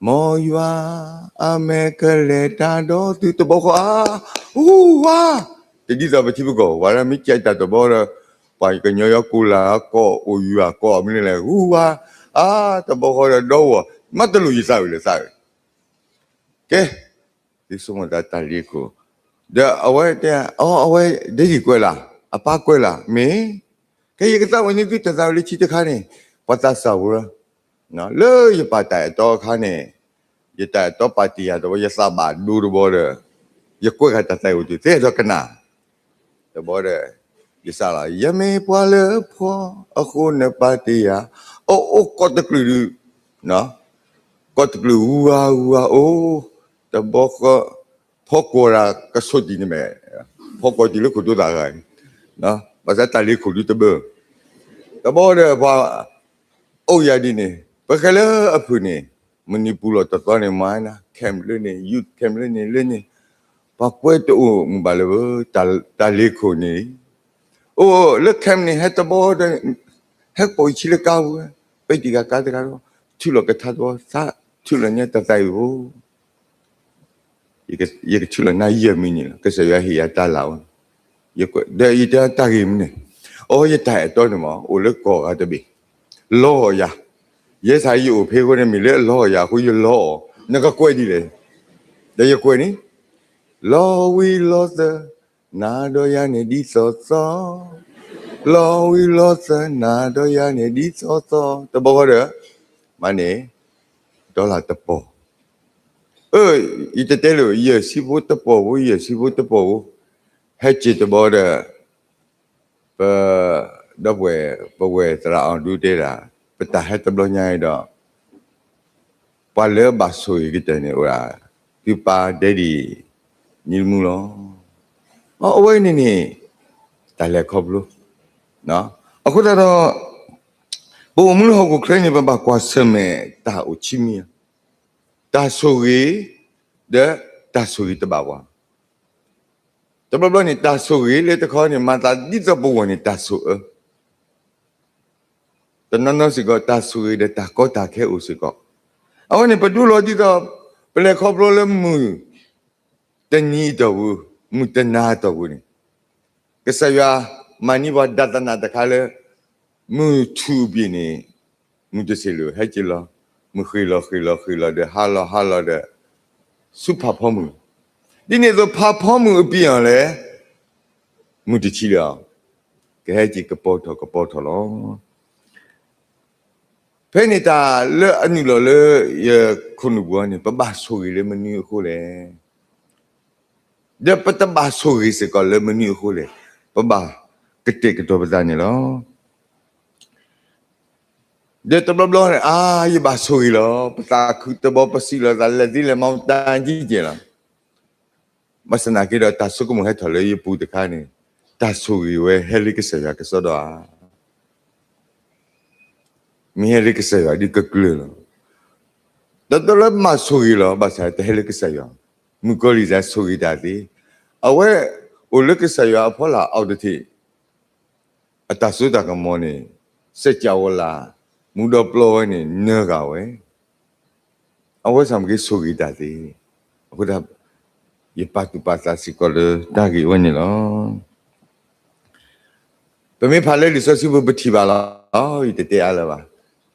မ်ယွၤအမဲာ်ကလဲၤတၢ်ဒီးသုတဘျီဃီဧါ, ဟူဝါ, တဒ်သိးပထံပကီၢ် ပှၤလၢမ့ၢ်ကဲတၢ်တဘျီဒီး ပှၤကညီယီကိးလၢအကီၢ်အိၣ်ယွၤကီၢ်မနုၤလဲၣ် ဟူဝါ, အါ, တဘျီဃီဒီးဒီဝီၤ မၤတလိၣ်ယသးဝံၣ်လၢသးဝံၣ်, ကဲ, သုဆိကမိၣ်သးတၢ်လ့ခိၣ်, ဒီးအဝဲတဲ, အဝဲဒဲဒံၣ်ကွဲးလၢ်, အပၢ်ကွဲးလၢ်, မ့ၢ်, ကဲယကသးဝံၣ်န့ၢ်သုတၢ်သးဝံၣ်လၢခံတခါန့ၣ်, ပှၤသးစၢ်ဖိ လၢယပာ်တၢ်အဲၣ်တီအခါန့ၣ်, ယတၢ်အဲၣ်တီပာ်တ့ၢ်ယၤတဘျီ ယသးဘၣ်ဒိတဘျီဒီး, ယကွဲးဃာ်တၢ်သးဝံၣ်တသ့ဒီးကနၣ်, တဘျီဒီး, ယစးလီၤ ယမ့ၢ်ပှၤလၢဖှီၣ်, အဃိနပာ်တ့ၢ်ယၤ, အအိၣ်ကီၢ်တကလုာ်ဒုး, ကီၢ်တကလုာ်ဝူၤဝါဝူၤဝါအိၣ်, တဘျီဃီ, ဖီကွီၤတၢ်ကဆီၣ်တံၢ်န့ၣ်မဲာ်, ဖီကွီၤတံၢ်လၢခိၣ်ဒိသးဂၤ, ဘၣ်ဆၣ်တၢ်လ့ခိၣ်ဒုးတဘၢ, တဘျီဒီးပှၤ အိၣ်ယၤဒ်န့ၣ် ပဃဲလၢအဖုၣ်န့ၣ်, မနုၤပူၤလီၤတသီန့ၣ် မၤနၤ camp လၢန့ၣ် youth camp လၢန့ၣ်လၢန့ၣ်, ပှၤကွဲးတအိၣ်မုာ်ဘၣ်လၢၤ, တၢ်လ့ခိၣ်န့ၣ်, အိၣ်လၢ camp န့ၣ် ဟဲတဘျီဒီး, ဟဲပိာ်ယခံလၢကါပူၤ, ပတံၢ်ကၤကါတဂၤဒီး, ထုးလီၤကထါတဘျီ, သးထုးလီၤညါတၢ်သးဝံၣ်ဖိ ယကထုးလီၤနၤယဲၢ်မံးနံးလီၤ. ကစၢ်ယွၤဟ့ၣ်ယၤတၢ်လၢ်ဝဲ, ဒီးယတဲတၢ်ဂ့ၢ်မနုၤန့ၣ်, အိ ယတၢ်အဲၣ်တီန့ၣ်မး အိၣ်လၢကီၢ်ဂၤတဘ့ၣ်, လီအီၣ်ယၤ, ယဲစ့ၢ်ယအိၣ်ဖဲအဃိန့ၣ် မ့ၢ်လၢအလီအီၣ်ယၤအဃိယလီအီၣ်, နကကွဲးဒ်လဲၣ်, ဒီးယကွဲးန့ၣ်, လီဝံၤလီသၢ, နၤဒီးယၤန့ၣ်ဒ်သိးသိး, လီဝံၤလီသၢ နၤဒီးယၤန့ၣ်ဒ်သိးသိး တဘျီဃီဒီး, မၤန့ၣ်, ဒီလၣ်တပီၢ် အၢ, ယတတဲလၢၤ ယဲၢ်ဆံဖိတပီၢ်ဖိ ယဲၢ်ဆံဖိတပီၢ်ဖိ, ဟဲက့ၤတဘျီဒီး, ပ, ဒီပုၢ်ဝဲၢ် ပဝဲၢ်သရၣ်အီၤဒူတဲဒၣ်, ပတၢ်ဟဲတဘျီညါအံၤဒီး, ပှၤလၢအဘၣ်ဆိၣ်ဂ့ၤကတၢၢ်န့ၣ်အိၣ်ဒၣ်, သုပၢ်ဒဲဒံၣ်, နံၤတမူလီၤ. အဝဲန့ၣ်န့ၣ်, တၢ်လဲၤခီဖျိ, အဃိသတးဒီး, ပအိၣ်မူလၢဟီၣ်ခိၣ်ချၢန့ၣ် ပဘၣ်ကွၢ်ဆၢၣ်မဲာ်တၢ်အိၣ်ခံမံၤ, တၢ်ဆိၣ်ဂ့ၤ, ဒီးတၢ်ဆိၣ်ဂ့ၤတဘၣ်ပှၤ တဘျီဘျီန့ၣ် တၢ်ဆိၣ်ဂ့ၤလၢတခီန့ၣ် မၤသးဒ်သိးပဂီၢ်န့ၣ်တၢ်ဆိၣ်အၢ, တနီၤနီၤစ့ၢ်ကီး တၢ်ဆိၣ်ဂ့ၤဒီးတၢ်ကီတၢ်ခဲအိၣ်စ့ၢ်ကီး, အဝဲန့ၣ် ပဒိလီၤဒ်သိး, ပလဲၤခီဖျိလၢမုၢ်တနံၤအတီၢ်ပူၤ, မုၢ်တနၤအတီၢ်ပူၤန့ၣ်, ကစၢ်ယွၤမၤန့ၢ်ပှၤဒၣ်သနၣ်တခါလၢ မုၢ်ထူၣ်အဘ့ၣ်န့ၣ်, မုၢ်တဆ့ၣ်လၢာ်ဟဲက့ၤလီၤ, မုၢ်ဃ့ၢ်လီၤဃ့ၢ်လီၤဃ့ၢ်လီၤဒီး ဟါလီၤဟါလီၤဒီး, ဆူဖးဖီမုၢ်, ဒ်န့ၣ်အသိး ဖးဖီမုၢ်အဘ့ၣ်အီၤလဲၣ်, မုၢ်တဆံလၢာ်အီၤ, ကဟဲက့ၤကပီၤထီၣ်ကပီၤထီၣ်လီၤ. ဖဲန့ၣ်တၢ်လၢအနုာ်လီၤလၢယခိၣ်နူာ်ပူၤန့ၣ် ပဘၣ်ဆိၣ်ဂ့ၤလၢမနုၤအဃိလဲၣ်, ဒီးပတဘၣ်ဆိၣ်ဂ့ၤစ့ၢ်ကီးလၢမနုၤအဃိလဲၣ်, ပဘၣ်ကတဲာ်ကတီၤပသးန့ၣ်လီၤ. ဒီးတဘျီဘျီန့ၣ် အါ ယဘၣ်ဆိၣ်ဂ့ၤလီၤ, ပသးခုတဘျီ ပစံးလီၤသးလဲၤသ့လဲၤမၤတၢ်ကံကဲလီၤ. ဘၣ်ဆၣ်သနာ်က့ဒီး တၢ်ဆိကမိၣ်ဟဲထီၣ်လၢယပူၤတခါန့ၣ်, တၢ်ဆိၣ်ဂ့ၤဝဲဟဲလၢကစၢ်ယွၤကစီဒီဧါ, မ့ၢ်ဟဲလၢကစၢ်ယွၤဒ်ကကျၢၤလီၤ. ဒီးတၢ်လၢမၤဆိၣ်ဂ့ၤလီၤ ဘၣ်ဆၣ်တဟဲလၢကစၢ်ယွၤ, မုၣ်ကီၤလံၢ်စ့ၢ်ဆိၣ်ဂ့ၤတၢ်သ့, အဝဲအိၣ်လၢကစၢ်ယွၤအဖီလာ်အအိၣ်တထံး အတၢ်စိတၢ်ကမီၤန့ၣ်, စၢကဝီၤလၢ်, မူဒီပျီဝဲန့ၣ် နၢဂၤဝဲ, အဝဲသ့ၣ်မ့ၢ်က့ၤဆိၣ်ဂ့ၤတၢ်သ့, အဃိသတး, ယပာ်သူၣ်ပာ်သးစ့ၢ်ကီးလၢတၢ်ဂ့ၢ်ဝဲန့ၣ်လီၤ. ပမ့ၢ်ဖးလၢလံာ်စီဆှံပူၤ ပထံၣ်ဘၣ်လီၤ, ယတတဲအါလၢၤဘၣ်,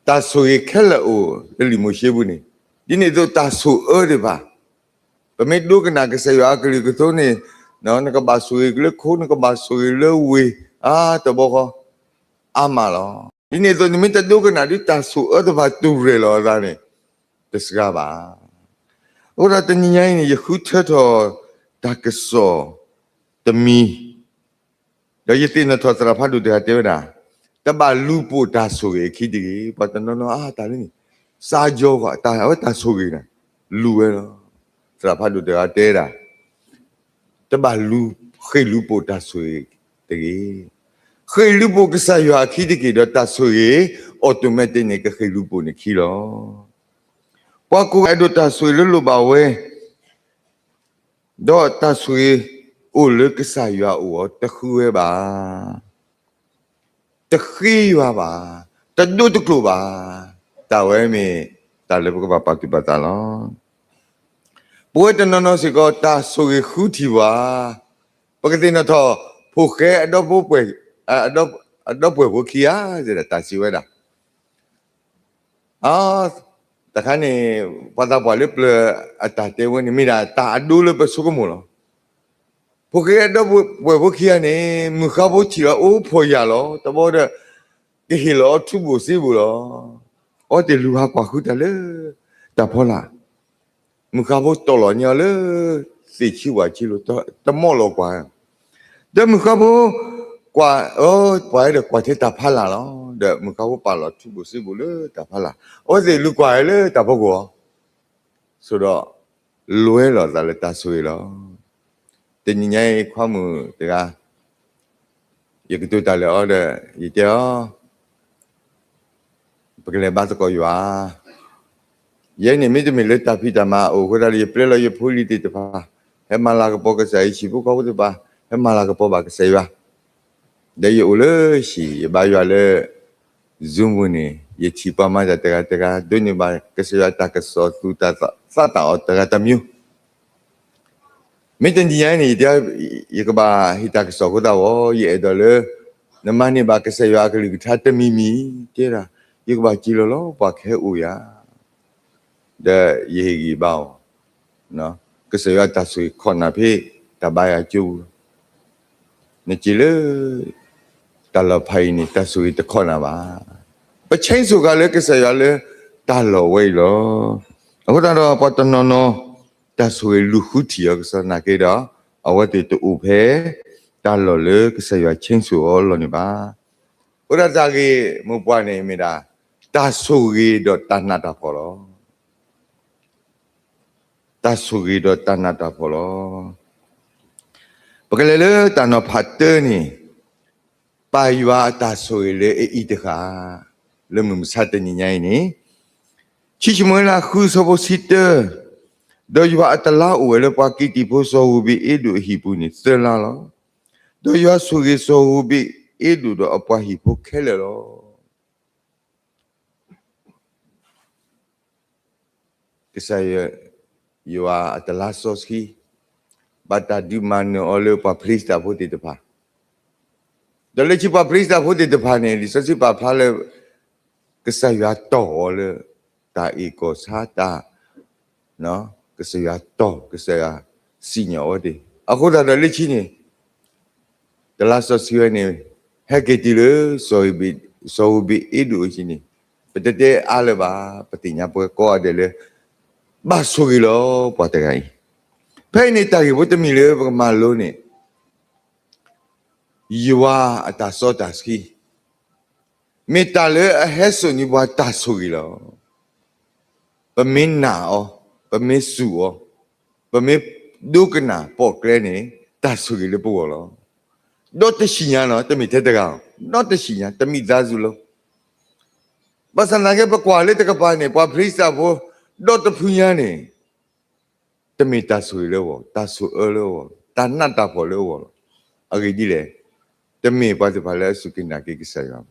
တၢ်ဆိၣ်ဂ့ၤခဲလၢာ်အိၣ်လၢလံာ်မိၤၡ့ပူၤန့ၣ်, ဒ်န့ၣ်အသိးတၢ်ဆိၣ်အၢသ့ၣ်တဖၣ် ပမ့ၢ်ဒိကနၣ်ကစၢ်ယွၤအကလုၢ်ကထါန့ၣ်, နကဘၣ်ဆိၣ်ဂ့ၤလၢခိ, နကဘၣ်ဆိၣ်ဂ့ၤလၢဝ့ၢ်, အါတဘျီဃီ, အါမးလီၤ. ဒ်န့ၣ်အသိး နမ့ၢ်တဒိကနၣ်ဒ်တၢ်ဆိၣ်အၢသ့ၣ်တဖၣ်တူၢ်ရဲၣ်လီၤအသးန့ၣ်, တစှၤဘၣ်. အဃိဒီးတနံၤညါအံၤန့ၣ် ယဃုထၢထီၣ်တၢ်ကစီၣ်တမံၤ ဒီးယသ့ၣ်နီၣ်ထီၣ်သရၣ်ဖးဒိၣ်တဂၤတဲဝဲဒၣ်, တဘၣ်လူၤပိာ်တၢ်ဆိၣ်ဂ့ၤအခံတဂ့ၤ. ပှၤတနီၤနီၤအါတၢ်လၢန့ၣ်, စါယီၤဃီ, အဝဲတၢ်ဆိၣ်ဂ့ၤန့ၣ်, လူၤဝဲလီၤ. သရၣ်ဖးဒိၣ်တဂၤတဲဒၣ်, တဘၣ်လူၤ, ဃ့ၢ်လူၤပိာ်တၢ်ဆိၣ်ဂ့ၤတဂ့ၤ. ဃ့ၢ်လုၢ်ပိာ်ကစၢ်ယွၤအခံတက့ၢ်, ဒီးတၢ်ဆိၣ်ဂ့ၤ automatic န့ၣ် ကဃ့ၢ်လုၢ်ပိာ်န့ၣ်ခံလီၤ. ပှၤကိးဂၤဒဲးဒိးတၢ်ဆိၣ်ဂ့ၤလၢလိၣ်ဘၣ်ဝဲ, ဒီးတၢ်ဆိၣ်ဂ့ၤအိၣ်လၢကစၢ်ယွၤအအိၣ်အီၤ တဃုဝဲဘၣ်, တဃ့ယွၤဘၣ်, တဒိတကျိာ်ဘၣ်. တၢ်ဝဲမ့ၢ်တၢ်လၢပကဘၣ်ပာ်သူၣ်ပာ်သးလီၤ. ပဝဲတနီၤနီၤစ့ၢ်ကီး တၢ်ဆိၣ်ဂ့ၤဃုထံၣ်ပှၤ, ပကသ့ၣ်နီၣ်ထီၣ် ဖိၣ်ဃဲအဒီပုၢ်ဝဲၢ်, အဒီပုၢ်ဝဲၢ်ဖိခံဂၤ, တၢ်စံးဝဲဒၣ် အ, တခါန့ၣ် ပှၤသးပှၢ်လၢပျၢၤအတၢ်တဲဝဲန့ၣ် မ့ၢ်ဒၣ်တၢ်အဒိလၢပဆိကမိၣ်လီၤ. ဖိၣ်ဃဲအဒီပုၢ်ဝဲၢ်ဖိခံဂၤန့ၣ် မုၢ်ဃါဖိထံၣ်လီၤအိၣ်ဖှီၣ်ယာ်လီၤ, တဘျီဒီး ကဟ့ၣ်လီၤအီၤထူဘိၣ်စ့ဘိၣ်လီၤ. အဝဲသ့ၣ်လူၤဟးကွၢ်ဃုတၢ်လၢတၢ်ဖီလာ်, မုၢ်ဃါဖိတီၢ်လီၤန့ၢ်အီၤလၢ သ့ၣ်ဆံဝၣ်ဆံလိၤ, တမီၣ်လီၤကွၢ်, ဒီးမုၢ်ဃါဖိကွၢ်, ပှၤအဲၣ်ဒိးကွၢ်ထဲတၢ်ဖီလာ်လီၤ. ဒီးမုၢ်ဃါဖိပာ်လီၤထူဘိၣ်စ့ဘိၣ်လၢတၢ်ဖီလာ်, အဝဲသ့ၣ်လူၤကွၢ်လၢတၢ်ဖီခိၣ်အီၤ, ဆိဒီး လဲၤလီၤသးလၢတၢ်ဆိၣ်ဂ့ၤလီၤ. တနံၤညါအံၤ ခွါမုၣ်တဂၤ, ယကတိၤတၢ်လၢအီၤဒီး ယတဲအီၤ, ပကလဲၤဘါသကိးယွၤ, ယဲန့ၣ်မ့တမ့ၢ်လၢတၢ်ဖံးတၢ်မၤအအိၣ်အဃိသတးဒီး ယပျဲလီၤယဖိလံၤသ့ၣ်တဖၣ်, ဟဲမၤလၤကပီၤကစၢ်ယွၤ, ယဟံၣ်ဖိဃီဖိသ့ၣ်တဖၣ် ဟဲမၤလၤကပီၤဘၣ်ကစၢ်ယွၤ, ဒီးယအိၣ်လၢဟံၣ် ယဘါယွၤလၢ Zoom ပူၤန့ၣ် ယထံၣ်ပှၤမၤတၢ်တဂၤတဂၤ ဒိးန့ၢ်ဘၣ်ကစၢ်ယွၤတၢ်ကစီၣ်သူၣ်တၢ်သးတၢ်အီၣ်တဂၤတမံၤ, မ့ၢ်တနံၤညါအံၤန့ၣ် ယတဲ, ယကဘၣ်ဟ့ၣ်တၢ်ကစီၣ်အဃိသတးဒီး ယအဲၣ်ဒိးလၢ နမၤန့ၢ်ဘၣ်ကစၢ်ယွၤအကလုၢ်ကထါတမံၤမံၤ, တဲဒၣ်, ယကဘၣ်စံးလီၤလီၤ ပှၤကဟဲအိၣ်ယၤ, ဒီးယဟ့ၣ်ဂံၢ်ဘါအီၤ, ကစၢ်ယွၤတၢ်ဆိၣ်ဂ့ၤခိးနၢ်ဖဲ တၢ်ဘါယွၤကၠိပူၤလီၤ. နစံးလၢ တၢ်လီၢ်ဖးအံၤန့ၣ် တၢ်ဆိၣ်ဂ့ၤတခိးနၢ်ဘၣ်. ပဆဲးစိာ်ဃာ်လၢကစၢ်ယွၤလၢတၢ်လီၢ်ဝဲအံၤလီၤ. အဃိသတးဒီး ပှၤတနီၤနီၤ တၢ်ဆိၣ်ဂ့ၤလူၤဃုထံၣ်အီၤ ကစီၣ်သနာ်က့ဒီး အဝဲသ့ၣ်တအိၣ်ဖဲ တၢ်လီၢ်လၢကစၢ်ယွၤဆဲးစိာ်အီၤအလီၢ်န့ၣ်ဘၣ်. အဃိသတးတၢ်ဂ့ၢ်မိၢ်ပှၢ်န့ၣ်မ့ၢ်ဒၣ် တၢ်ဆိၣ်ဂ့ၤဒီးတၢ်နးတၢ်ဖှီၣ်လီၤ. တၢ်ဆိၣ်ဂ့ၤဒီးတၢ်နးတၢ်ဖှီၣ်လီၤ. ပကလဲၤလၢတၢ်နီၤဖးတၢန့ၣ်, ပၢ်ယွၤအတၢ်ဆိၣ်ဂ့ၤလၢအအံၤတဃၣ်, လၢမုၢ်မဆါတနံၤညါအံၤန့ၣ်, ခံၡမူၤအ့လးဃုဆၢဖိဆံတၢ, ဒီးယွၤအတလါအိၣ်ဝဲလၢပှၤကံးတံာ်ဖိစီၤရူၤဘ့းအ့ဒိၣ်အဟံၣ်ပူၤန့ၣ်သၢလါလီၤ. ဒီးယွၤဆိၣ်ဂ့ၤစီၤရူၤဘ့းအ့ဒိၣ်ဒီးအပှၤဟံၣ်ဖိခဲလၢာ်လီၤ. ကစၢ်ယွၤအတလါစီဆှံ ဘၣ်တၢ်ဒုးမၤနၢၤအီၤလၢပှၤဖလံၡသးဖိသ့ၣ်တဖၣ်, ဒီးလၢခံပှၤဖလံၡသးဖိသ့ၣ်တဖၣ်န့ၣ် လံာ်စီဆှံပာ်ဖျါလၢ ကစၢ်ယွၤတီၢ်အီၤလၢ တၢ်အ့ၣ်ကီၢ်ဆါတၢ်, ကစၢ်ယွၤတီၢ် ကစၢ်ယွၤစံၣ်ညီၣ်အဝဲသ့ၣ်, အဃိသတးဒီးလၢခံန့ၣ် တလါစီဆှံဝဲန့ၣ် ဟဲက့ၤတုၤလၢ စီၤရူၤဘ့းအ့ဒိၣ်အဟံၣ်န့ၣ်, ပတတဲအါလၢၤဘၣ်, ပသ့ၣ်ညါပှၤကိးဂၤဒဲးလၢ ဘၣ်ဆိၣ်ဂ့ၤလီၤပှၤတဂၤအံၤ. ဖဲအံၤန့ၣ် တၢ်ဂ့ၢ်ဖိတမံၤလၢပကမၤလိန့ၣ် ယွၤအတၢ်စီတၢ်ဆှံ မ့ၢ်တၢ်လၢအဟဲစိာ်န့ၢ်ပှၤတၢ်ဆိၣ်ဂ့ၤလီၤ. ပမ့ၢ်နာ်အီၤ, ပမ့ၢ်စူၢ်အီၤ, ပမ့ၢ်ဒိကနၣ်ပိာ်ကျဲန့ၣ် တၢ်ဆိၣ်ဂ့ၤလၢပဂီၢ်လီၤ. ဒီးတစံၣ်ညါနီၤ, တမ့ၢ်ထဲတဂၤ, ဒီးတစံၣ်ညါ, တမံၤသးစူၤလီၤ. ဘၣ်ဆၣ်သနာ်က့ ပကွၢ်လၢတကပၤန့ၣ် ပှၤဖလံၡသးဖိ ဒီးတဖုညါန့ၣ် တမ့ၢ်တၢ်ဆိၣ်ဂ့ၤလၢအဂီၢ်, တၢ်ဆိၣ်အၢလၢအဂီၢ်, တၢ်နးတၢ်ဖှီၣ်လၢအဂီၢ်လီၤ. အဂ့ၢ်ဒ်လဲၣ်, တမ့ၢ်ပှၤသ့ၣ်တဖၣ်လၢအစူၢ်က့ၤနာ်က့ၤကစၢ်ယွၤဘၣ်.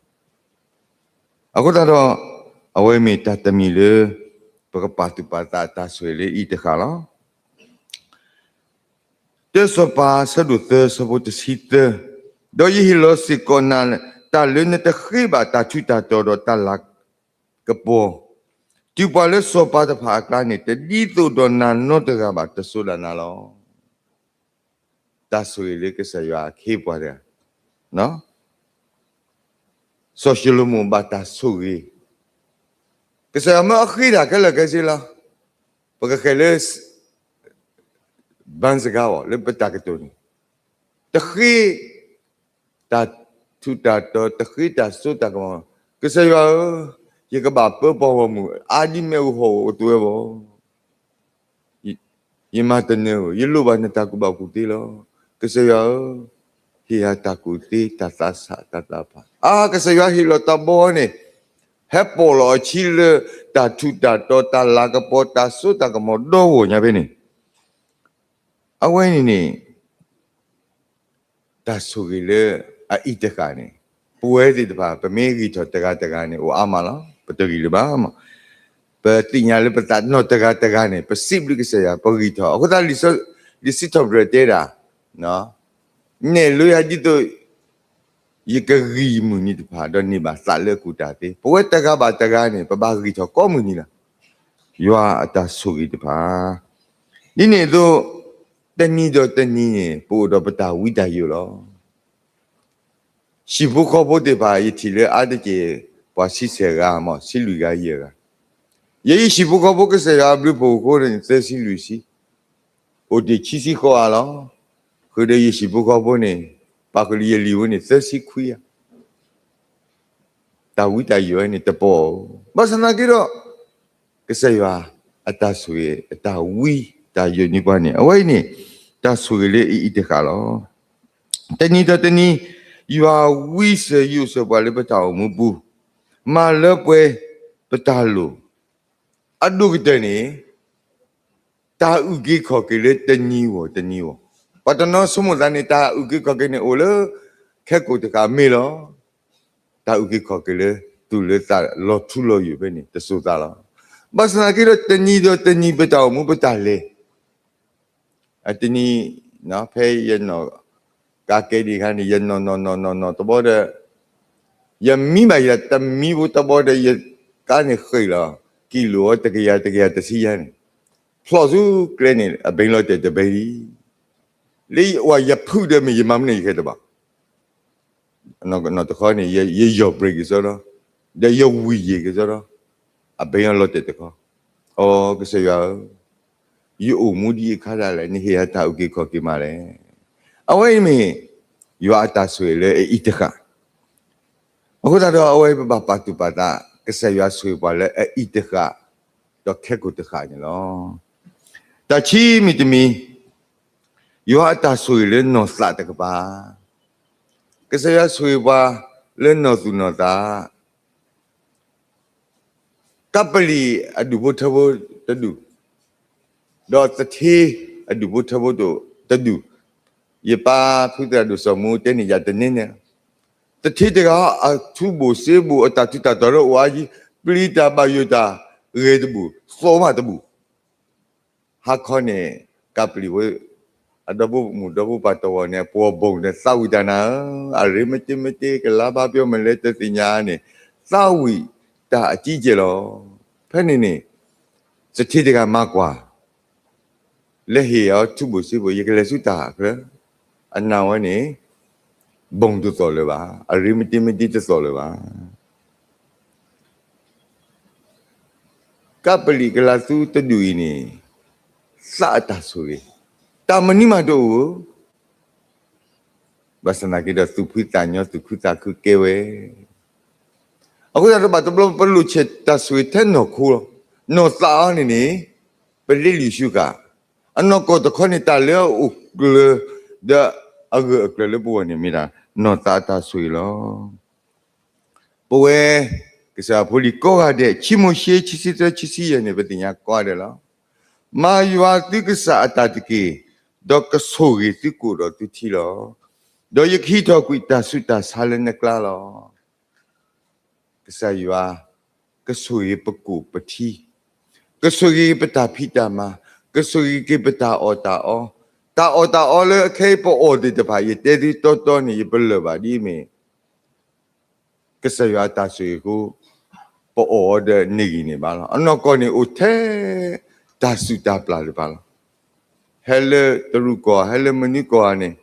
အဃိသတးဒီး အဝဲမ့ၢ်တၢ်တမံၤလၢ ပကပာ်သူၣ်ပာ်သးအတၢ်ဆိၣ်ဂ့ၤလၢအံၤတဃၣ်လီၤ. တၢစီၤပၤ ဆၢဒိၣ်သၢ ဆၢဖိတဆံသၢ, ဒီးယဟ့ၣ်လီၤစ့ၢ်ကီးနၤ တၢ်လၢနတဃ့ဘၣ်တၢ်ထူးတၢ်တီၤဒီးတၢ်လၤကပီၤ, တုၤပှၤလၢစီၤပၤတဖၣ်အကျါန့ၣ် တဒ်သိးဒီးနၤနီတဂၤဘၣ် တစိၤဒၣ်နၤလီၤ. တၢ်ဆိၣ်ဂ့ၤလၢကစၢ်ယွၤအခ့အပှၤတဂၤ, စီၤၡလိၤမိၣ်ဘၣ်တၢ်ဆိၣ်ဂ့ၤ, ကစၢ်ယွၤမၢအဃ့တၢ်ခဲလၢာ်ခဲဆ့လီၤ. ပကဃဲၤလၢ ဘၣ်စကားအီၤ လၢပတၢ်ကတိၤန့ၣ်, တဃ့တၢ်ထူးတၢ်တီၤ, တဃ့တၢ်စိတၢ်ကမီၤ, ကစၢ်ယွၤဧၢ, ယကဘၣ်ပၢပှၤဂီၢ်မုၢ် အါဒ်မ့ၣ်အူဟီၣ်ကဝဲၤ, ယမၤတနၢၤဧိၤ, ယလိၣ်ဘၣ်နတၢ်ကူၣ်ဘၣ်ကူၣ်သ့လီၤ. ကစၢ်ယွၤဧၢ, ဟ့ၣ်ယၤတၢ်ကူၣ်သ့ တၢ်သးဆး တၢ်သးဖး, အါ ကစၢ်ယွၤဟ့ၣ်လီၤတၢ်ဘီန့ၣ် ဟဲပိာ်လီၤအဆံးလၢ တၢ်ထူးတၢ်တီၤ တၢ်လၤကပီၤ တၢ်စိတၢ်ကမီၤဒီဂီၢ်ညါဖဲန့ၣ်, အဝဲန့ၣ်န့ၣ် တၢ်ဆိၣ်ဂ့ၤလၢအအံၤတဃၣ်န့ၣ် ပဝဲသ့ၣ်တဖၣ် ပမ့ၢ်ဂံၢ်ထီၣ်တဂၤတဂၤန့ၣ် အိၣ်အါမးလီၤ. ပတဂံၢ်လၢၤဘၣ်မး. ပသ့ၣ်ညါလၢပသးနီၢ်တဂၤတဂၤန့ၣ် ပစံးဘျုးကစၢ်ယွၤ ပဂံၢ်ထီၣ်. အဃိသတး လံာ်စံးထီၣ်ပတြၢၤတဲဒၣ် နဲၣ်လိယၤဒ်သိး ယကဂံၢ်မုၢ်နံၤတဖၣ် ဒီးန့ၢ်ဘၣ်သးလၢအကူၣ်တၢ်သ့. ပဝဲတဂၤဘၣ်တဂၤန့ၣ် ပဘၣ်ဂံၢ်ထီၣ်ကိးမုၢ်နံၤလီၤ. ယွၤအတၢ်ဆိၣ်ဂ့ၤတဖၣ် ဒ်န့ၣ်အသိး တနံၤဒီးတနံၤန့ၣ် ပအိၣ်ဒီးပတၢ်ဝံတၢ်ယိာ်လီၤ. ဟံၣ်ဖိဃီဖိသ့ၣ်တဖၣ် ယထံၣ်လၢအါတက့ၢ် ပှၤဆံဆဲၣ်ဂၤမ့ၢ် ဆံလွံၢ်ဂၤယဲၢ်ဂၤ, ယဲယဟံၣ်ဖိဃီဖိ ကစၢ်ယွၤအဘျုးဖှိၣ်အဃိန့ၣ် သၢဆံလွံၢ်ဆံ, အိၣ်တ့ၢ်ခံဆံဃိးဂၤလီၤ. ဃုာ်ဒီးယဟံၣ်ဖိဃီဖိန့ၣ် ပာ်ဃုာ်လၢယလံာ်ဝဲန့ၣ် သၢဆံခွံဂၤ တၢ်ဝံတၢ်ယိာ်ဝဲန့ၣ်တပီၢ်, ဘၣ်ဆၣ်သနာ်က့ဒီး ကစၢ်ယွၤအတၢ်ဆိၣ်ဂ့ၤ အတၢ်ဝံတၢ်ယိာ်န့ၢ်ပှၤန့ၣ် အဝဲအံၤန့ၣ် တၢ်ဆိၣ်ဂ့ၤလၢအအံၤတဃၣ်လီၤ. တနံၤဒီးတနံၤ ယွၤဝံစၢၤယိာ်စၢၤပှၤလၢပတၢ်အိၣ်မူပူၤ, မၤလၢပှဲၤပတၢ်လိၣ်, အဒိၣ်ကတၢၢ်န့ၣ် တၢ်အုၣ်က့ၤခီၣ်က့ၤလၢတနံၤဂီၢ်တနံၤဂီၢ်, ပှၤတနီၤဆိကမိၣ်သးန့ၣ် တၢ်အုၣ်က့ၤခီၣ်က့ၤန့ၣ်အိၣ်လၢ ခဲကိာ်တဃၣ်မ့ၢ်လီၤ. တၢ်အုၣ်က့ၤခီၣ်က့ၤလၢ တူၢ်လၢသးလီၤထူလီၤယိာ်ဖဲန့ၣ် တစိၤသးလီၤ. ဘၣ်ဆၣ်သနာ်က့ဒီး တနံၤဒီးတနံၤပတၢ်အိၣ်မူပတၢ်လဲၤ အတနံၤ ဖဲယနီၢ်ကါကဲဒံးအခါန့ၣ် ယနီၢ်နီၢ်နီၢ်နီၢ်နီၢ်တဘီဒီး ယမံဘၣ်ယၤတမံဖိတဘီဒီး ယကါန့ၣ်ဃ့ၢ်လီၤ ကံၣ်လိာ်အီၤတကယၤတကယၤတဆံယါန့ၣ် ဖျီၣ်ဆူကျဲန့ၣ် အဘဲလီၤတဲာ်တဘဲလံ. လၢယဝဲယဖုၣ်ဒီးမ့ၢ် ယမၤမနုၤယဃဲတဘၣ် နီၢ်တခီန့ၣ် ယယီၢ် brake ကစီဒီ, ဒီးယဝံၣ်ယ့ၢ်ကစီဒီ, အဘဲအလီၤတဲာ်တခီ, အိ ကစၢ်ယွၤဧၢ, ယအိၣ်မူဒ်အခါဒၣ်လဲာ် နဟ့ၣ်ယၤတၢ်အုၣ်က့ၤခီၣ်က့ၤမးလဲၣ်. အဝဲအံၤမ့ၢ် ယွၤအတၢ်ဆိၣ်ဂ့ၤလၢအအံၤတဃၣ်. အဃိသတးဒီး အဝဲပဘၣ်ပာ်သူၣ်ပာ်သး ကစၢ်ယွၤဆိၣ်ဂ့ၤပှၤလၢအအံၤတဃၣ် ဒီးခဲကိာ်တဃၣ်န့ၣ်လီၤ. တၢ်ခံမံၤတမံၤ ယွၤအတၢ်ဆိၣ်ဂ့ၤလၢနီၢ်သးတကပၤ, ကစၢ်ယွၤဆိၣ်ဂ့ၤပှၤလၢနီၢ်သူၣ်နီၢ်သး ကပ္ပလီအဒူၣ်ဖိထၢဖိတဒူၣ်, ဒီးသထ့အဒူၣ်ဖိထၢဖိတဒူၣ်, ယပၢ်ဖုသရၣ်ဒိၣ်စီၤမူတဲန့ၢ်ယၤတန့ၢ်န့ၣ်, သထ့တဂၤ အထူဘိၣ်စ့ဘိၣ်အတၢ်ထူးတၢ်တီၤလၢအိၣ်အါယံၤ, ပျံၤတၢ်ဘၣ်ယိၣ်တၢ်ဂဲၤတဘူၣ်, သီမးတဘူၣ် ဟါခီန့ၣ် ကပ္ပလီဖိ အဒီပုၢ်မုၣ်ဒီပုၢ်ပၢ်တဝီန့ၣ် ပှၤဘီၣ်န့ၣ်သးဝံၣ်တၢ်နၤဧၢ, အရ့မ့တ့မ့တ့ ကလါဘါပျီမလဲတသ့ၣ်ညါန့ၣ် သးဝံၣ်တၢ်အကံကဲလီၤ. ဖဲန့ၣ်န့ၣ် သထ့တဂၤမၤကွၢ် လဲၤဟ့ၣ်အီၤထူဘိၣ်စ့ဘိၣ် ယကလဲၤဆူတၢ်ချၢ, အနၢ်ဝဲန့ၣ် ဘီၣ်တသီၣ်လၢၤဘၣ်, အရ့မ့တ့မ့တ့တသီၣ်လၢၤဘၣ်. ကပ္ပလီကလၤသူတဒူၣ်အံၤန့ၣ် သးအတၢ်ဆိၣ်ဂ့ၤ တၢ်မနုၤမးတအိၣ်ဧိၤ, ဘၣ်ဆၣ်သနာ်က့ဒီး သူၣ်ဖှံသးညီ သူၣ်ခုသးခုကဲဝဲ. အဃိသတးဒီး ဘၣ်တဘျီပလိၣ်ဆဲးတၢ်ဆိၣ်ဂ့ၤထဲနီၢ်ခိလီၤ. နီၢ်သးအီၤန့ၣ်န့ၣ် ပလ့လံာ်ဆူဃာ်, အနီၢ်ကီၢ်တခီန့ၣ် တၢ်လၢအအိၣ်ကျၢၤ ဒီးအဂၢၢ်အကျၢၤလၢပဂီၢ်န့ၣ် မ့ၢ်ဒၣ်နီၢ်သးအတၢ်ဆိၣ်ဂ့ၤလီၤ. ပဝဲ ကစၢ်ယွၤဖိလံၤကိးဂၤဒဲး ခံမိၤၡ့ ခံဆံသၢ ခံဆံယဲၢ်န့ၣ် ပသ့ၣ်ညါကိးဂၤဒဲးလီၤ. မၤယွၤသုကစၢ်အတၢ်တက့ၢ်, ဒီးကဆိၣ်ဂ့ၤသုကိၣ်ဒီးသုထံလီၤ. ဒီးယကဟံးထီၣ်ကွံာ်တၢ်ဆူးတၢ်ဆါလၢနကျါလီၤ. ကစၢ်ယွၤ ကဆိၣ်ဂ့ၤပကိၣ်ပထံ, ကဆိၣ်ဂ့ၤပတၢ်ဖံးတၢ်မၤ, ကဆိၣ်ဂ့ၤက့ၤပတၢ်အီၣ်တၢ်အီ, တၢ်အီၣ်တၢ်အီလၢအခဲအံၤပအီၣ်သ့ၣ်တဖၣ် ယတဲသုတီတီန့ၣ် ယပလၢၢ်ဘၣ်ဒ်အမ့ၢ် ကစၢ်ယွၤအတၢ်ဆိၣ်ဂ့ၤအဃိ ပအီၣ်အီၤဒီးန့ၢ်ဂံၢ်န့ၢ်ဘါလီၤ. အနီၢ်ကီၢ်န့ၣ်အိၣ်ထဲ တၢ်စုၣ်တၢ်ပျၢ်တဖၣ်လီၤ. ဟဲလၢတရူးကီၢ် ဟဲလၢမနုၤကီၢ်ဧါန့ၣ်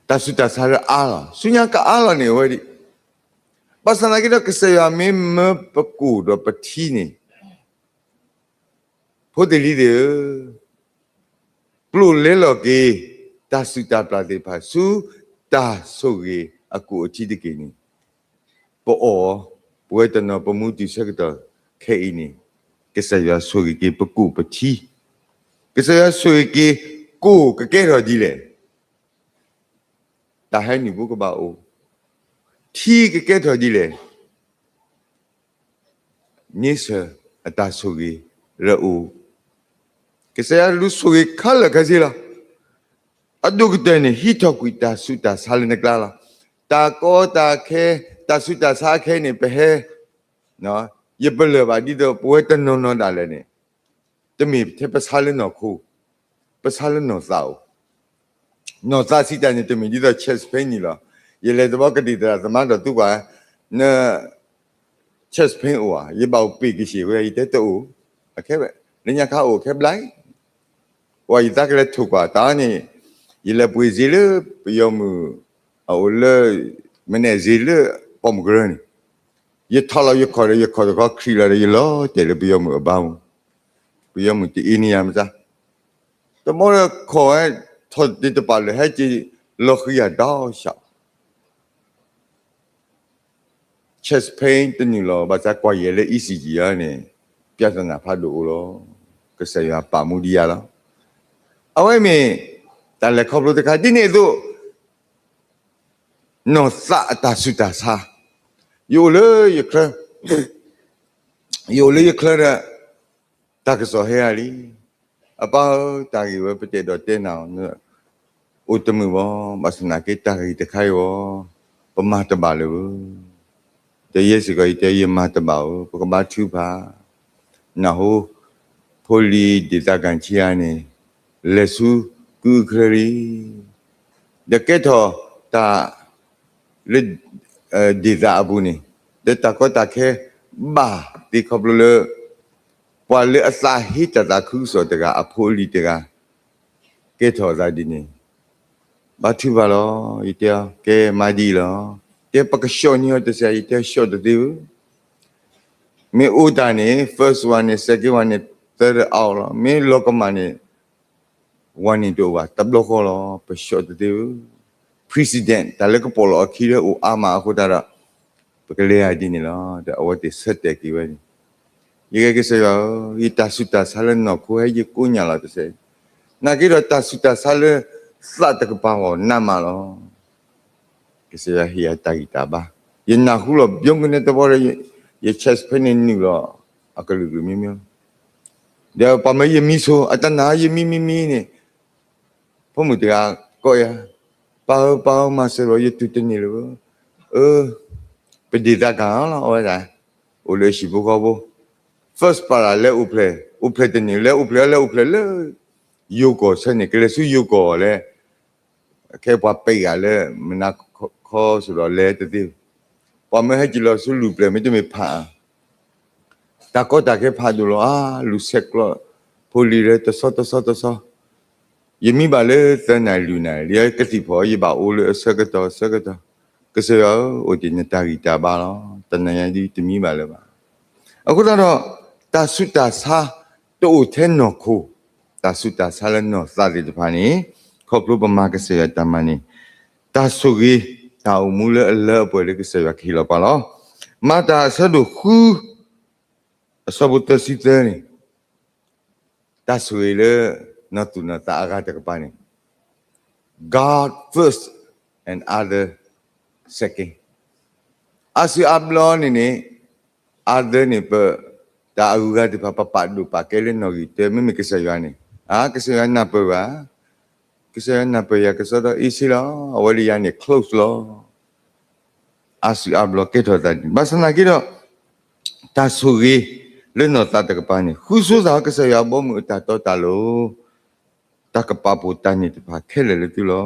တၢ်ဆူးတၢ်ဆါလၢအါလီၤ, ဆူညါကအါလီၤန့ၣ် အဝဲဒၣ်. ဘၣ်ဆၣ်သနာ်က့ဒီး ကစၢ်ယွၤမ့ၢ်မၢပကိၣ်ဒီးပထံန့ၣ်, ဖိသ့ၣ်လံၤသ့ၣ်ဧၢ, ပျိာ်လဲလီၤက့ၤ တၢ်ဆူးတၢ်ပျၢ်သ့ၣ်တဖၣ် ဆူတၢ်ဆိၣ်ဂ့ၤအကိၣ်အထံတက့ၢ်န့ၣ်, ပအီၣ်, ပဝဲတနီၤပမူတုၤဆၢကတီၢ်ခဲအံၤန့ၣ်, ကစၢ်ယွၤဆိၣ်ဂ့ၤက့ၤပကိၣ်ပထံ, ကစၢ်ယွၤဆိၣ်ဂ့ၤက့ၤ ကိၣ်ကကဲထီၣ်ဒ်လဲၣ်. တၢ်ဟဲနုာ်ဖိကဘၣ်အိၣ်, ထံကကဲထီၣ်ဒ်လဲၣ်. န့ဆၢၣ်အတၢ်ဆိၣ်ဂ့ၤလၢအအိၣ်, ကစၢ်ယွၤလူၤဆိၣ်ဂ့ၤခဲလၢာ်ခဲဆ့လီၤ. အဒိၣ်ကတၢၢ်န့ၣ် ဟံးထီၣ်ကွံာ်တၢ်ဆူးတၢ်ဆါလၢနကျါလီၤ. တၢ်ကီတၢ်ခဲ, တၢ်ဆူးတၢ်ဆါအခဲန့ၣ် ပဟဲ, ယပလၢၢ်ဘၣ်ဒ်သိး ပဝဲတနီၤနီၤဒၣ်လဲာ်န့ၣ် တမ့ၢ်ထဲပဆါလၢနီၢ်ခိ, ပဆါလၢနီၢ်သးအိၣ်. နီၢ်သးစံးတၢ်န့ၣ် တမ့ၢ်ဒ်သိး chest pain န့ၣ်လီၤ. ယလဲၤတဘျီကဒံၣ်သရၣ်သမါဒီးသံကွၢ်, န chest pain အိၣ်ဧါ, ယဘၣ်အိၣ်ပ့ၢ်ကဆ့ၣ်ဝဲ ယတဲတအိၣ်, အခဲဝဲ, လၢညါခါအိၣ်ခဲဘျါအံၤ, ပှၤယသးကလဲၤထိၣ်ကွၢ်တၢ်န့ၣ်, ယလဲၤပှ့ၤစ့လၢပယီၤမုၣ်, အအိၣ်လၢ, မနဲၣ်စ့လၢပိာ်မုၣ်ကရၢန့ၣ်, ယထီၣ်လီၤယခီၣ်ဒီး ယခီၣ်တခီ ခရံာ်လီၤဒီး ယလီၤတဲာ်လၢပယီၤမုၣ်အဘါမူ, ပယီၤမုၣ်တအ့န့ၢ်ယၤမတၤ တမီဒီးခီၣ်ဝဲ, ထီၣ်တ့ၢ်တပာ်လၢာ် ဟဲက့ၤလီၤဃံၤယၤဒီးရှး, chest pain တနုာ်လီၤ ဘၣ်ဆၣ်ကွၢ်ယဲၢ်လၢ E C G အံၤန့ၣ်, ပြဿနာ ဖးဒိၣ်အိၣ်လီၤ. ကစၢ်ယွၤပာ်မူဒံးယၤလီၤ. အဝဲမ့ၢ်တၢ်လဲၤခီဖျိတခါ ဒ်န့ၣ်အသိး နီၢ်သးအတၢ်ဆူးတၢ်ဆါ, ယအိၣ်လၢယချၢ, ယအိၣ်လၢယချၢဒီး တၢ်ကစီၣ်ဟဲဂၤလံ, အပၢ်ဧၢ, တၢ်ဂ့ၢ်ဝဲပတဲဒီးတဲနၤ, အိၣ်တမုာ်ဘၣ်, ဘၣ်ဆၣ်သနာ်က့တၢ်ဂ့ၢ်တခါအံၤအီၤ, ပမၤတဘၣ်လၢၤဧၢ, ဒီးယဲစ့ၢ်ကီးယတဲ ယမၤတဘၣ်ဧၢ, ပကဘါထုကဖၣ်, နၢ်ဟူ, ဖိလံၤဒ့ၣ်သးကၣ်ဆံးအါန့ၣ်, လဲၤဆူကုၢ်အုးချၢလံ, ဒီးကဲထီၣ်တၢ် လၢ, ဒ့ၣ်သးအပူၤန့ၣ်, ဒီးတၢ်ကီတၢ်ခဲဘၣ်သ့ခီဖျိလၢ ပှၤလၢအသးဟ့တၢ်သးခုကစီၣ်တဂၤ အဖိအလံၤတဂၤ ကဲထီၣ်အသးဒ်န့ၣ်, ဘါထုကဖၣ်လီၤ. ယတဲအီၤ ကဲမၤဒ်အံၤလီၤ. တဲပကဆှီၣ်န့ၢ်အီၤတစဲး, ယတဲဆှီၣ်တသ့ဧၢ, မ့ၢ်အိၣ်တၢ်န့ၣ် first one န့ၣ် second one န့ၣ် third out လီၤ. မ့ၢ်လီၤကမၣ်န့ၣ် one န့ၣ်တအိၣ်ဘၣ်, တဘျီဃီလီၤ. ပဆှီၣ်တသ့ဧၢ, precedent တၢ်လၢကပိာ်လီၤအခံလၢအိၣ်အါမးအဃိသတးဒီး ပကလဲၤဂၤဒ်န့ၣ်လီၤ. ဒီးအဝဲသ့ၣ်ဆၢတဲာ်က့ၤဝဲန့ၣ်, ယဂ့ၤကစၢ်ယွၤဧၢ, ယတၢ်ဆူးတၢ်ဆါလၢနီၢ်ခိဟဲယကိညၣ်လီၤတစဲး, နာ်က့ဒီးတၢ်ဆူးတၢ်ဆါလၢသးတကပၤအဂီၢ်နးမးလီၤ. ကစၢ်ယွၤဟ့ၣ်ယၤတၢ်ဂံၢ်တၢ်ဘါ, ယနၢ်ဟူလီၤ ဘျီကန့ၣ်တဘျီဒီး ယ chest pain န့ၣ်နုာ်လီၤ အကလုာ်ကလုာ်မံမံလီၤ. ဒီးပှၤမၢယမံဆိ, အတနၢ်ယမံမံမံန့ၣ်, ဖိမုၣ်တဂၤကိးယၤ, ပၢ်ဧၢ ပၢ်ဧၢ မၤစၢၤလီၤ ယတူၢ်တန့ၢ်လၢၤ, အၢ, ပဒ့ၣ်သးကၣ်လီၤ အဝဲဒၣ်, အိၣ်လၢဟံၣ်ဖိဃီဖိ, first ပာ်လၢလဲၤအိၣ်ဖျဲၣ်, အိၣ်ဖျဲၣ်တန့ၢ် လဲၤအိၣ်ဖျဲၣ် လဲၤအိၣ်ဖျဲၣ်လၢ ယိၤကီၢ်ဆၢန့ၣ် ကလဲၤဆူယိၤကီၢ်လဲၣ်, ခဲပှၤပဲာ်ဂၤလၢ မနၤခီစ့ၢ်ဒီးလဲၤတသ့, ပှၤမၢဟဲက့ၤလီၤဆူလူၢ်ပျဲၢ် မ့တမ့ၢ်ဖးအါ တၢ်ကီတၢ်ခဲဖးဒိၣ်လီၤဧါ, လူၤဆဲးကျိး, ဖိလံၤလၢတဆီတဆီတဆီ, ယမံဘၣ်လၢသၢနၣ်ရံၣ်လွံၢ်နၣ်ရံၣ် လၢကသံၣ်ဖီၣ် ယဘၣ်အိၣ်လၢအဆၢကတီၢ်ဆၢကတီၢ်, ကစၢ်ယွၤဧၢ, အိၣ်တ့ၢ်နတၢ်ဂံၢ်တၢ်ဘါလီၤ. တနၤညါဒ်တမံဘၣ်လၢၤဘၣ်. အဃိသတးဒီး တၢ်ဆူးတၢ်ဆါတအိၣ်ထဲနီၢ်ခိ, တၢ်ဆူးတၢ်ဆါလၢနီၢ်သးသ့ၣ်တဖၣ်န့ၣ်, ခီဖျိပမၤကစၢ်ယွၤတၢ်မၤန့ၣ်, တၢ်ဆိၣ်ဂ့ၤ, တၢ်အိၣ်မူလၢအလၢအပှဲၤလၢကစၢ်ယွၤကဟ့ၣ်လီၤပှၤလီၤ. မၤတၢ်အဆၢဒိၣ်ဃု, အဆၢဖိသၢဆံသၢန့ၣ်, တၢ်ဆိၣ်ဂ့ၤလၢ နီၢ်သူၣ်နီၢ်သးအဂၤတကပၤန့ၣ်, God first and other second. အါစုအါဘျီန့ၣ်န့ၣ်, other န့ၣ် ပ, တၢ်အဂုၤအဂၤသ့ၣ်တဖၣ် ပပာ်ဒိၣ်ပာ်ကဲလၢနီၣ်ဂံၢ်တၢ, မ့မ့ၢ်ကစၢ်ယွၤန့ၣ်, အါ, ကစၢ်ယွၤနၢ်ပၢၢ်ဘၣ်, ကစၢ်ယွၤနၢ်ပၢၢ်ယၤကစီဒီ easy လီၤ, အဝဲလၢယၤန့ၣ် close လီၤ. အါစုအါဘျီကဲထီၣ်သးဒ်န့ၣ်, ဘၣ်ဆၣ်သနာ်က့ဒီး တၢ်ဆိၣ်ဂ့ၤလၢနီၢ်သးတကပၤန့ၣ်, ဃုဆိသးကစၢ်ယွၤဘီမုၢ်အတၢ်တီတၢ်လိၤ, တၢ်ကပာ်ဖှိၣ်တၢ်န့ၢ်တဖၣ်ခဲလၢာ်လၢသုလီၤ.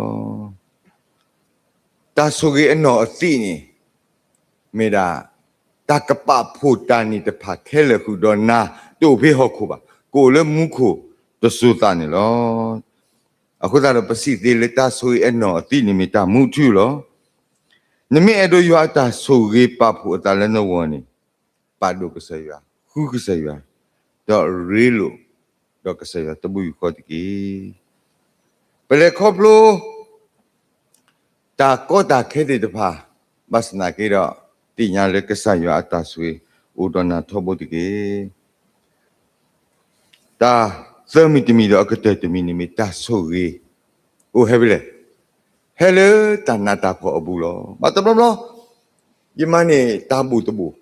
တၢ်ဆိၣ်ဂ့ၤအနီၢ်အသံးန့ၣ်, မ့ၢ်ဒၣ် တၢ်ကပာ်ဖှိၣ်တၢ်န့ၢ်တဖၣ်ခဲလၢာ်ဃုာ်ဒီးနၤ, တအိၣ်ဖဲဟီၣ်ခိၣ်ဘၣ်, ကအိၣ်လၢမူခိၣ်တစိၤသးန့ၣ်လီၤ. အဃိသတးဒီး ပစံးသ့လၢတၢ်ဆိၣ်ဂ့ၤအနီၢ်အသံးန့ၣ်မ့ၢ်တၢ်မူထူလီၤ. နမ့ၢ်အဲၣ်ဒိးယွၤအတၢ်ဆိၣ်ဂ့ၤပာ်ဖှိၣ်အသးလၢနဂီၢ်န့ၣ်, ပာ်ဒိၣ်ကစၢ်ယွၤ, ဃုကစၢ်ယွၤ, ဒီးရ့လိာ်, ဒီးကစၢ်ယွၤတဘိယူၢ်ဃီတက့ၢ်. ပလဲၤခီဖျိ တၢ်ကီတၢ်ခဲသ့ၣ်တဖၣ်, ဘၣ်ဆၣ်သနာ်က့ဒီး သ့ၣ်ညါလၢကစၢ်ယွၤအတၢ်ဆိၣ်ဂ့ၤ အိၣ်ဒီးနၤထီဘိတက့ၢ်. တၢ် သၢမံၤတမံၤဒီးအကတၢၢ်တမံၤန့ၣ်မ့ၢ်တၢ်ဆိၣ်ဂ့ၤ, အိၣ်ဟဲဖဲလဲၣ်, ဟဲလၢတၢ်နးတၢ်ဖှီၣ်အပူၤလီၤ. ဘၣ်တဘျီဘျီ ယမၤန့ၢ်တၢ်ဘိၣ်တဘိၣ်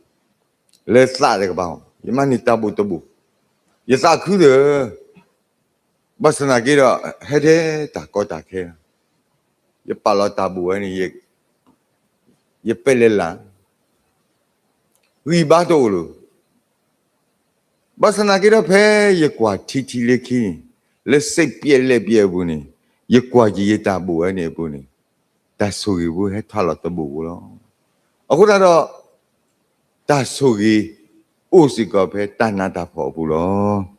လၢသးတကပၤ, ယမၤန့ၢ်တၢ်ဘိၣ်တဘိၣ်, ယသးခုဒီး ဘၣ်ဆၣ်သနာ်က့ဒီး ဟဲထဲတၢ်ကီတၢ်ခဲ, ယပာ်လီၤတၢ်ဘိၣ်ဝဲန့ၣ် ယပဲာ်လဲၤလၢ်, ဂံၢ်ဘါတအိၣ်လၢၤ. ဘၣ်ဆၣ်သနာ်က့ဒီးဖဲယကွၢ်ထံထံလၢခံန့ၣ်, လၢစိတ်ပျက်လက်ပျက်အပူၤန့ၣ်, ယကွၢ်က့ၤယတၢ်ဘိၣ်ဝဲန့ၣ်အပူၤန့ၣ်, တၢ်ဆိၣ်ဂ့ၤဖိဟဲထီၣ်လီၤတဘိၣ်ဖိလီၤ. အဃိသတးဒီး တၢ်ဆိၣ်ဂ့ၤအိၣ်စ့ၢ်ကီးဖဲတၢ်နးတၢ်ဖှီၣ်အပူၤလီၤ.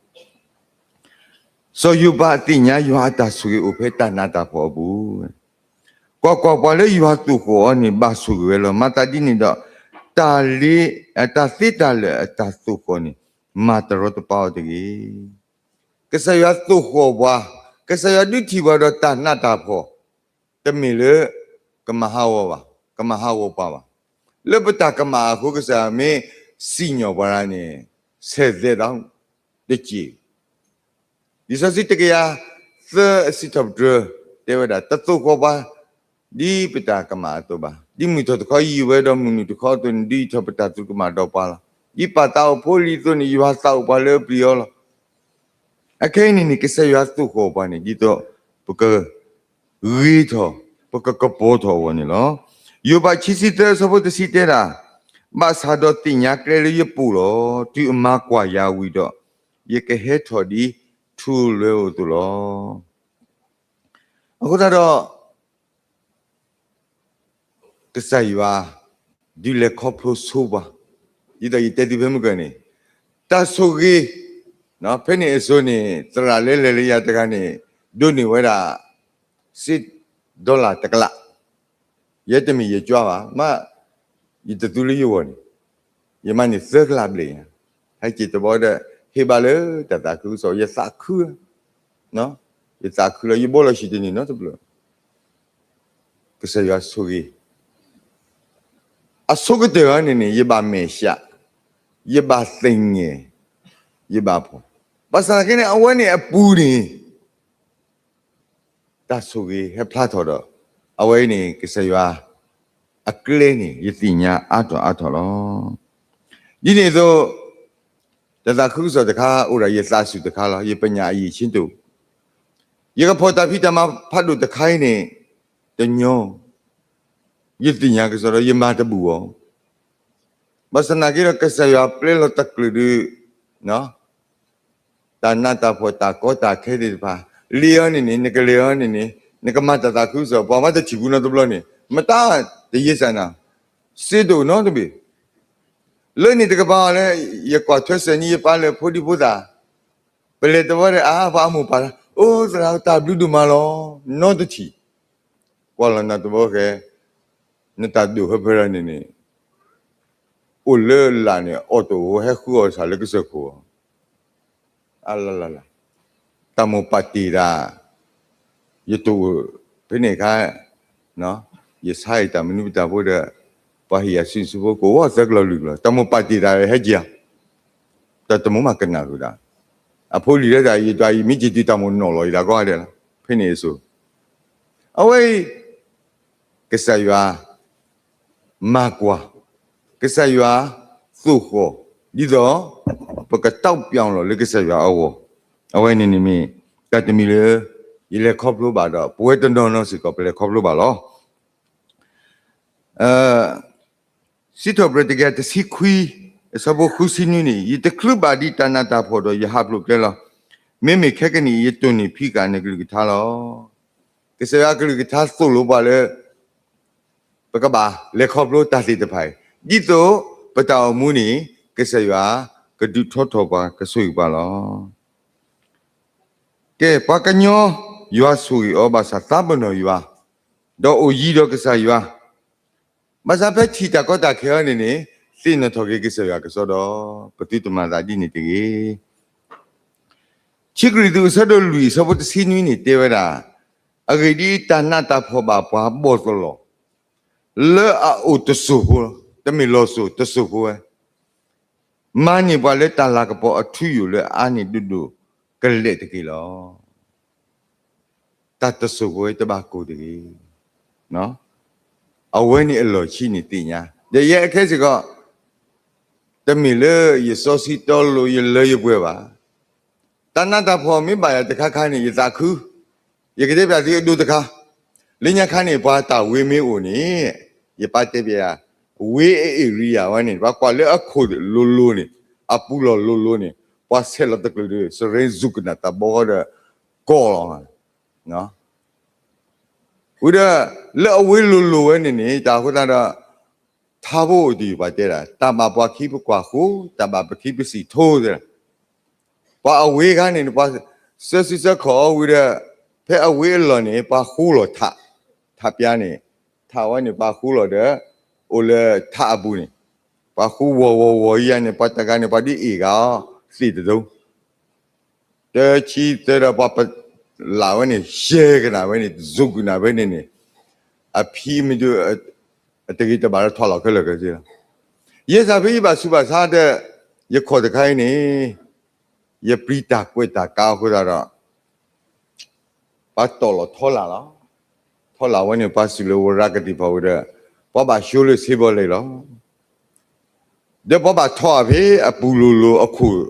စီၤယိၤဘးသ့ၣ်ညါယွၤအတၢ်ဆိၣ်ဂ့ၤအိၣ်ဖဲတၢ်နးတၢ်ဖှီၣ်အပူၤ, ကွၢ်ကွၢ်, ပှၤလၢယွၤသိၣ်ဃီၣ်အီၤန့ၣ် ဘၣ်ဆိၣ်ဂ့ၤဝဲလီၤ. မၤသးဒ်န့ၣ်ဒီး တၢ်လ့, တၢ်သ့တၢ်လၢာ်အတၢ်သိၣ်ဃီၣ်န့ၣ် မၤတရီတပါအီၤတဂ့ၤ. ကစၢ်ယွၤသိၣ်ဃီၣ်ပှၤ, ကစၢ်ယွၤဒုးထံၣ်ပှၤဒီးတၢ်နးတၢ်ဖှီၣ်, တမ့ၢ်လၢ ကမၤဟးဂီၤဘၣ်, ကမၤဟးဂီၤပှၤဘၣ်. လၢပတၢ်ကမၣ်အဃိ ကစၢ်ယွၤမ့ၢ်စံၣ်ညီၣ်ပှၤန့ၣ် ဆယ်သက်တောင် တက့ၢ်. လံာ်စီဆှံတကယၤသၢအဆံထီၣ်ပတြၢၤ တဲဝဲဒၣ် တသိၣ်ဃီၣ်ပှၤ ဒ်ပတၢ်ကမၣ်အသိးဘၣ်. ဒ်မုၢ်ထီၣ်တခီယံာ်ဝဲဒီးမုၢ်နုာ်တခီအသိးန့ၣ် ဒ်ယံာ်ထီၣ်ပတၢ်သရူးကမၣ်ဒီးပှၤလီၤ. ဒ်ပၢ်သးအိၣ်ဖိလံၤအသိးန့ၣ် ယွၤသးအိၣ်ပှၤလၢအပျံၤအီၤလီၤ. အခဲအံၤန့ၣ်န့ၣ် ကစၢ်ယွၤသိၣ်ဃီၣ်ပှၤန့ၣ် ဒ်သိးပကဂ့ၤထီၣ်, ပကကပီၤထီၣ်အဂီၢ်န့ၣ်လီၤ. ယိၤဘးခံဆံသၢအဆၢဖိတဆံတဲဒၣ်, ဘၣ်ဆၣ်ဒီးသ့ၣ်ညါကျဲလၢယပူၤလီၤ. တုၤအမၤကွၢ်ယၤဝံၤဒီး ယကဟဲထီၣ်ဒ်ထူလွဲအိၣ်အသိးလီၤ. အဃိသတးဒီး ကစၢ်ယွၤ ဒုးလဲၤခီဖျိဆိပှၤ, ဒ်သိးယတဲသုဖဲမုၢ်ကၢၢ်န့ၣ်, တၢ်ဆိၣ်ဂ့ၤ, ဖဲန့ၣ်အစိၤန့ၣ် သရၣ်လၢလဲၤလၢယၤတဂၤန့ၣ် ဒိးန့ၢ်ဝဲဒၣ် စ့ dollar တကလး, ယဲတမ့ၢ်ယကွၢ်ဘၣ်, မ့ၢ်ယတသူလၢယဂီၢ်န့ၣ်, ယမၤန့ၢ်သၢကလးဘျဲၣ်ညါ, ဟဲက့ၤတဘျီဒီး ဟ့ၣ်ဘၣ်လၢတၢ်သးခုကစီၣ် ယသးခု, ယသးခုလီၤ ယဘိလီၤဆံးတန့ၢ်နီတဘျီ ကစၢ်ယွၤဆိၣ်ဂ့ၤ, အဆိကတၢၢ်န့ၣ်န့ၣ် ယဘၣ်မဲာ်ဆှး, ယဘၣ်သ့ၣ်ညါ, ယဘၣ်ဖှီၣ်, ဘၣ်ဆၣ်သနာ်က့န့ၣ် အဝဲန့ၣ်အပူၤန့ၣ် တၢ်ဆိၣ်ဂ့ၤဟဲဖျါထီၣ်ဒီး အဝဲအံၤန့ၣ် ကစၢ်ယွၤအကျဲန့ၣ် ယသ့ၣ်ညါအါထီၣ်အါထီၣ်လီၤ. ဒ်န့ၣ်အသိး တၢ်သးခုကစီၣ်တခါ အိၣ်ဒၣ်ယသးစူၤတခါလီၤ. ယပညးအယံာ်ဆ့တိၣ်, ယကဖီၣ်တၢ်ဖံးတၢ်မၤဖးဒိၣ်တခါအံၤန့ၣ် တညီ, ယသ့ၣ်ညါကစီဒီး ယမၤတဘူၣ်အီၤ, ဘၣ်ဆၣ်သနာ်က့ဒီး ကစၢ်ယွၤပျဲလီၤတၢ်ကျၢၤဒုး တၢ်နးတၢ်ဖှီၣ်တၢ်ကီတၢ်ခဲသ့ၣ်တဖၣ်, လဲၤအီၤန့ၣ်န့ၣ် နကလဲၤအီၤန့ၣ်န့ၣ် နကမၤတၢ်သးခုကစီၣ် ပှၤမၤတထံၣ်ပူၤနီတဘျီန့ၣ် မတၤတယ့စၢ်နၤ, စ့တအိၣ်နီတဘ့ၣ်, လၢန့ၣ်တကပၤလၢ ယကွၢ်ထွဲစဲးနံယပၢ်လၢဖိဒံဖိသၣ်, ပလဲၤတဝဲဒီးအါ ပှၤအမိၢ်ပၢ်, အိၣ်သရၣ်တၢ်ဘျုးဒိၣ်မးလီၤ, နီတထံၣ်, ကွၢ်လီၤနၤတဘျီဃဲ, နတၢ်ဒိၣ်ဟၢဖၢလၢန့ၣ်န့ၣ် အိၣ်လၢလာ်န့ၣ် အီၣ်တအိၣ်ဟဲဃုအီၣ်ဆၣ်လၢကစၢၢ်ခိၣ်, အလလလ, တၢ်မိၣ်ပာ်တ့ၢ်တၢ်, ယတအိၣ်ဖဲန့ၣ်အခါ, ယဆါအံၤတၢ်မနုၤပတၢ်ဖိဒီး ပှၤဟ့ၣ်ယၤဆူၣ်ဆူဖိ ကအိၣ်ဝဲသၢကလီၤလွံၢ်ကလီၤ တၢ်မိၣ်ပာ်တ့ၢ်တၢ်ဟဲက့ၤဧါ, တၢ်တမိၣ်မးကနၣ်ဃုာ်ဒၣ်, အဖိလံၤလၢတၢ်အံၤ တၢ်အံၤမ့ၢ်က့ၤတုၤတၢ်မိၣ်နီၣ်လီၤအံၤဒၣ်ကီဒဲးလီၤ ဖဲန့ၣ်အစိၤ, အဝဲအံၤ ကစၢ်ယွၤ မၤကွၢ်, ကစၢ်ယွၤသိၣ်ဃီၣ်, ဒ်သိး ပကတီၢ်ပျီလီၤလၢကစၢ်ယွၤအဂီၢ်, အဝဲန့ၣ်န့ၣ်မ့ၢ် တၢ်တမံၤလၢ ယလဲၤခီဖျိဘၣ်ဒီး ပဝဲတနီၤနီၤစ့ၢ်ကီး ပလဲၤခီဖျိဘၣ်လီၤ. စံးထီၣ်ပတြၢၤတကယၤတဆံခွံ အဆၢဖိဃုဆံနွံန့ၣ်, ယတချုးဘၣ်ဒံးတၢ်နးတၢ်ဖှီၣ်ဒီးယဟးဖျိးကျဲလီၤ. မ့မ့ၢ်ခဲကနံၣ်အံၤ ယတိၢ်န့ၢ်ဖံးဃာ်နကလုၢ်ကထါလီၤ. ကစၢ်ယွၤကလုၢ်ကထါသိၣ်လိပှၤလၢ ပကဘၣ်လဲၤခီဖျိတၢ်သ့ၣ်တဖၣ်အံၤ, ဒ်သိးပတၢ်အိၣ်မူန့ၣ် ကစၢ်ယွၤကဒုးထီထီၣ်ပှၤ ကဆိၣ်ဂ့ၤပှၤလီၤ. ကဲ ပှၤကညီယွၤဆိၣ်ဂ့ၤအီၤဘၣ်ဆၣ် သးပ့ၤနီၣ်ယွၤ, ဒီးအိၣ်ယံၤဒီးကစၢ်ယွၤ, ဘၣ်ဆၣ်ဖဲထံၣ်တၢ်ကီတၢ်ခဲအံၤန့ၣ်န့ၣ် သ့ၣ်နီၣ်ထီၣ်က့ၤကစၢ်ယွၤကစီဒီး ပသုတမၤသးဒ်န့ၣ်တဂ့ၤ. ခံကရံၣ်သူးအဆၢဒိၣ်လွံၢ်အဆၢဖိတဆံနွံန့ၣ် တဲဝဲဒၣ်, အဂ့ၢ်ဒ်အံၤ, တၢ်နးတၢ်ဖှီၣ်ဘၣ်ပှၤဘီၣ်သလီၢ် လၢအအိၣ်တစိၢ်ဖိ, တမ့ၢ်လီၤစိၤတစိၢ်ဖိဝဲ, မၤန့ၢ်ပှၤလၢတၢ်လၤကပီၤအထူအယိာ်လၢအအါန့ၢ်ဒိၣ်ဒိၣ် ကလဲာ်တက့ၢ်လီၤ. တၢ်တစိၢ်ဖိတဘၣ်ကိၢ်တဂ့ၤ. အဝဲန့ၣ်အလီၢ်ခံန့ၣ်သ့ၣ်ညါ, ဒီးယဲအခဲစ့ၢ်ကီး တမ့ၢ်လၢယစီဆှံတီလိၤ ယလၢယပှဲၤဘၣ်. တၢ်နးတၢ်ဖှီၣ်မ့ၢ်ဘၣ်ယၤတခါခါန့ၣ် ယသးခု, ယကတဲပျးသုအဒိတခါ, လၢညါခါန့ၣ် ပှၤတၢ်ဝ့မ့ၢ်အိၣ်န့ၣ် ယပၢ်တဲပျးယၤ, ဝ့အ area ဝဲန့ၣ် ပှၤကွၢ်လၢအခိၣ်လိၤလိၤန့ၣ် အပူၤလီၢ်လိၤလိၤန့ၣ် ပှၤဆဲးလီၤတကျၢၤဒီး စရ့ဇူးကနၣ်တၢ်ဘီဃီဒီး ကီၢ်လီၤ. ဝံၤဒီး လၢအဝ့လိၤလိၤဝဲန့ၣ်န့ၣ် တၢ်အဃိသတးဒီး ထါဖိအိၣ်တယုၢ်ပှၤတဲဒၣ် တၢ်ဘၣ်ပှၤခံပကွၢ်ဃိ, တၢ်ဘၣ်ပခံပစံးထိသ့လီၤ. ပှၤအဝ့ခါန့ၣ် ပှၤစၢဆံစၢခီၣ်အီၤဝံၤဒီး ဖဲအဝ့အလီၢ်န့ၣ် ပှၤဃိလီၤထး, ထးပျါန့ၣ်, ထးဝဲန့ၣ် ပှၤဃိလီၤဒီး အိၣ်လၢထးအပူၤန့ၣ်, ပှၤဃိဝီၤဝီၤဝီၤယၤန့ၣ် ပှၤတဂၤန့ၣ် ပှၤဒ်အ့ၣ်ဂၤအီၤသ့ၣ်တဒိ တဆံသၢဒီးပှၤပလၢ်ဝဲန့ၣ် ရှဲကနၣ်ဝဲန့ၣ် တစိၢ်ကနၣ်ဝဲန့ၣ်န့ၣ် အဖံမ့ၢ်ဒုး အတဂ့ၤတဘၣ်လၢထီၣ်လီၤခဲလၢာ်ခဲဆ့လီၤ. ယဲစၢ်ဖဲယဘၣ်ဆူးဘၣ်ဆါဒီး ယခီၣ်တခါအံၤန့ၣ် ယပျံၤတၢ်ကွဲးတၢ်ကါအဃိသတးဒီး ပှၤတီၢ်လီၤထီလာ်လီၤ. ထီလာ်ဝဲန့ၣ် ပှၤစူၢ်လၢဝရၤကတံၢ်ဖီဝံၤဒီး ပှၤဘၣ်ဆိလၢဆ့ဘီလဲၣ်လီၤ. ဒီးပှၤဘၣ်ထီၣ်အဖဲအပူၤလိၤလိၤအခိၣ်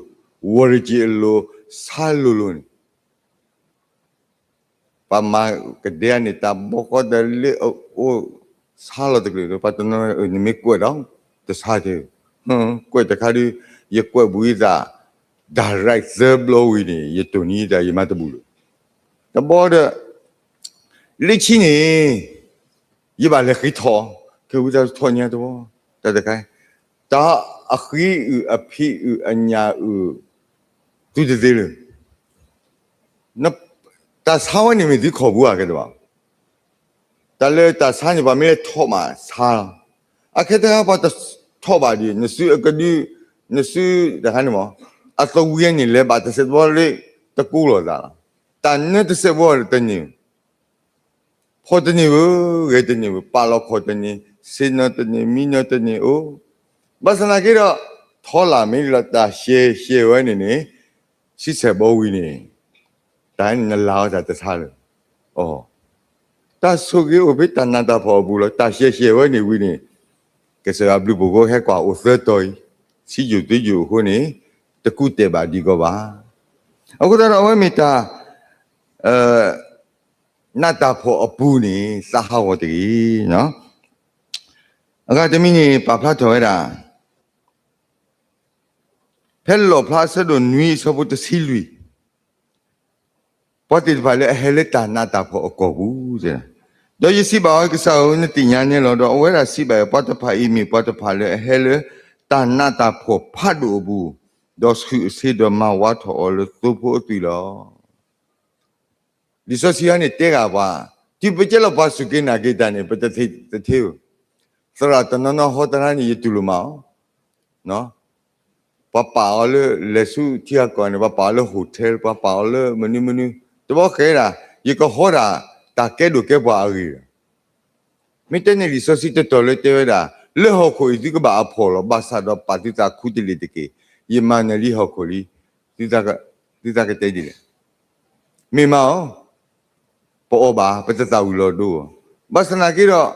ဝီၤရက့ၤအလိၤ ဆါလိၤလိၤန့ၣ် ပှၤမၤကဒဲန့ၣ် တၢ်ဘီဃီဒီးလၢအအိၣ်ဆါလီၤတကျၢၤဒီး ပှၤတနီၤ နမ့ၢ်ကွဲးဒီး တဆါတ့ၢ်, ကွဲးတခါဒီး ယကွဲးဘူးယသး direct သၢဘျီဝံၤန့ၣ် ယတိၢ်နီၣ်ယသး ယမၤတဘူးလၢၤ. တဘီဒီး လၢခံန့ၣ် ယဘၣ်လဲၤဃ့ထီၣ်, ကဲဝံသးထီၣ်ညါတဘီ, တၢ်တခါ, တၢ်အဃံအုၣ်အဖံးအုၣ်အညၣ်အုၣ် သုတသ့လၢၤ. တၢ်ဆါဝဲန့ၣ်မ့ၢ်သုခီၣ်ပူၤဧါ ကဲတဘၣ်. တၢ်လၢတၢ်ဆါန့ၣ် ပှၤမ့ၢ်လဲၤထီၣ်ဘၣ်ဆါလီၤ. အခဲတခါပှၤတထီၣ်ဘၣ်ဒံး နစုအကဒု နစုတခါန့ၣ်မး အသဝံန့ၣ် လဲၤဘၣ်တစဲးတဘီလၢ တကိးလိာ်သးလီၤ. တၢ်နၢတစဲးဘီတန့ၢ် ဖီၣ်တန့ၢ်ဧၢ, ဂဲၤတန့ၢ်ဧၢ, ပာ်လီၤခီၣ်တန့ၢ်, ဆ့ၣ်နီၤတန့ၢ်, မံနီၤတန့ၢ်အိၣ်. ဘၣ်ဆၣ်သနာ်က့ဒီး ထီလာ်မ့ၢ်လီၤတၢ်ရှဲရှဲဝဲန့ၣ်န့ၣ် ဆံဆဲးဘီဝံၤန့ၣ် တၢ်နလၤအီၤတၢ်တဆါလၢၤ. တၢ်ဆိၣ်ဂ့ၤအိၣ်ဖဲတၢ်နးတၢ်ဖှီၣ်အပူၤလီၤ. တၢ်ရှဲရှဲဝဲန့ၣ်ဝံၤန့ၣ် ကစၢ်ယွၤဘျုးဖှိၣ်ဖိဟဲကွၢ်အိၣ်သၢတီၤအံၤ ဆံးယိာ်သ့ယိာ်အဃိန့ၣ် တကူးတဲာ်ဘၣ်ဒံးကီးဘၣ်. အဃိသတးဒီးအဝဲမ့ၢ်တၢ် နးတၢ်ဖှီၣ်အပူၤန့ၣ် သးဟးဂီၤတဂ့ၤ. အဂၤတမံၤန့ၣ် ပာ်ဖျါထီၣ်ဝဲဒၣ် ဖဲလီၣ်ဖျါအဆၢဒိၣ်နွံအဆၢဖိတဆံလွံၢ်, ပှၤသ့ၣ်တဖၣ်လၢအဟဲလၢတၢ်နးတၢ်ဖှီၣ်အကီၢ်ပူၤ, ဒီးယစံးဘၣ်အီၤ, ကစၢ်ဧၢ, နသ့ၣ်ညါနဲလီၤ. ဒီးအဝဲဒၣ်စံးဘၣ်အီၤ, ပှၤတဖၣ်အံၤမ့ၢ်ပှၤတဖၣ်လၢအဟဲလၢတၢ်နးတၢ်ဖှီၣ်ဖးဒိၣ်အပူၤ, ဒီးဆူၣ်အဆ့ဒီးမၤဝးထီၣ်အီၤလၢသိဖိအသွံၣ်လီၤ. လံာ်စီဆှံအံၤန့ၣ်တဲဂ့ၤပှၤ, တုၤပကဲလီၤပှၤစူၢ်က့ၤနာ်က့ၤတၢ်န့ၣ် ပတသ့ၣ်ညါ, သရၣ်တနီၤနီၤဟီတရါန့ၣ် ယတူၢ်လိာ်မးအီၤ, ပှၤပာ်အီၤလၢလဲၤဆူထံဂၤကီၢ်န့ၣ် ပှၤပာ်အီၤလၢ hotel, ပှၤပာ်အီၤလၢမနုၤမနုၤ, တဘျီဃီဒၣ် ယကဟီဒၣ်တၢ်ကဲဒိၣ်ကဲပှၢ်အဂ့ၢ်ဒီး မ့ၢ်တဲန့ၣ်လံာ်စီဆှံတတီၤလၢတဲဝဲဒၣ်, လၢဟီၣ်ခိၣ်အံၤသုကဘၣ်အဖှီၣ်လီၤ, ဘၣ်ဆၣ်ဒီးပာ်သုသးခူတလ့ၢ်တက့ၢ်. ယမၤနၢၤလံဟီၣ်ခိၣ်လံ, သုသးကတဲဒ်လဲၣ်. မ့ၢ်မးအီၤ, ပအီၣ်ဘၣ်, ပတသၣ်ဝံၤလီၤဒိအီၤ, ဘၣ်ဆၣ်သနာ်က့ဒီး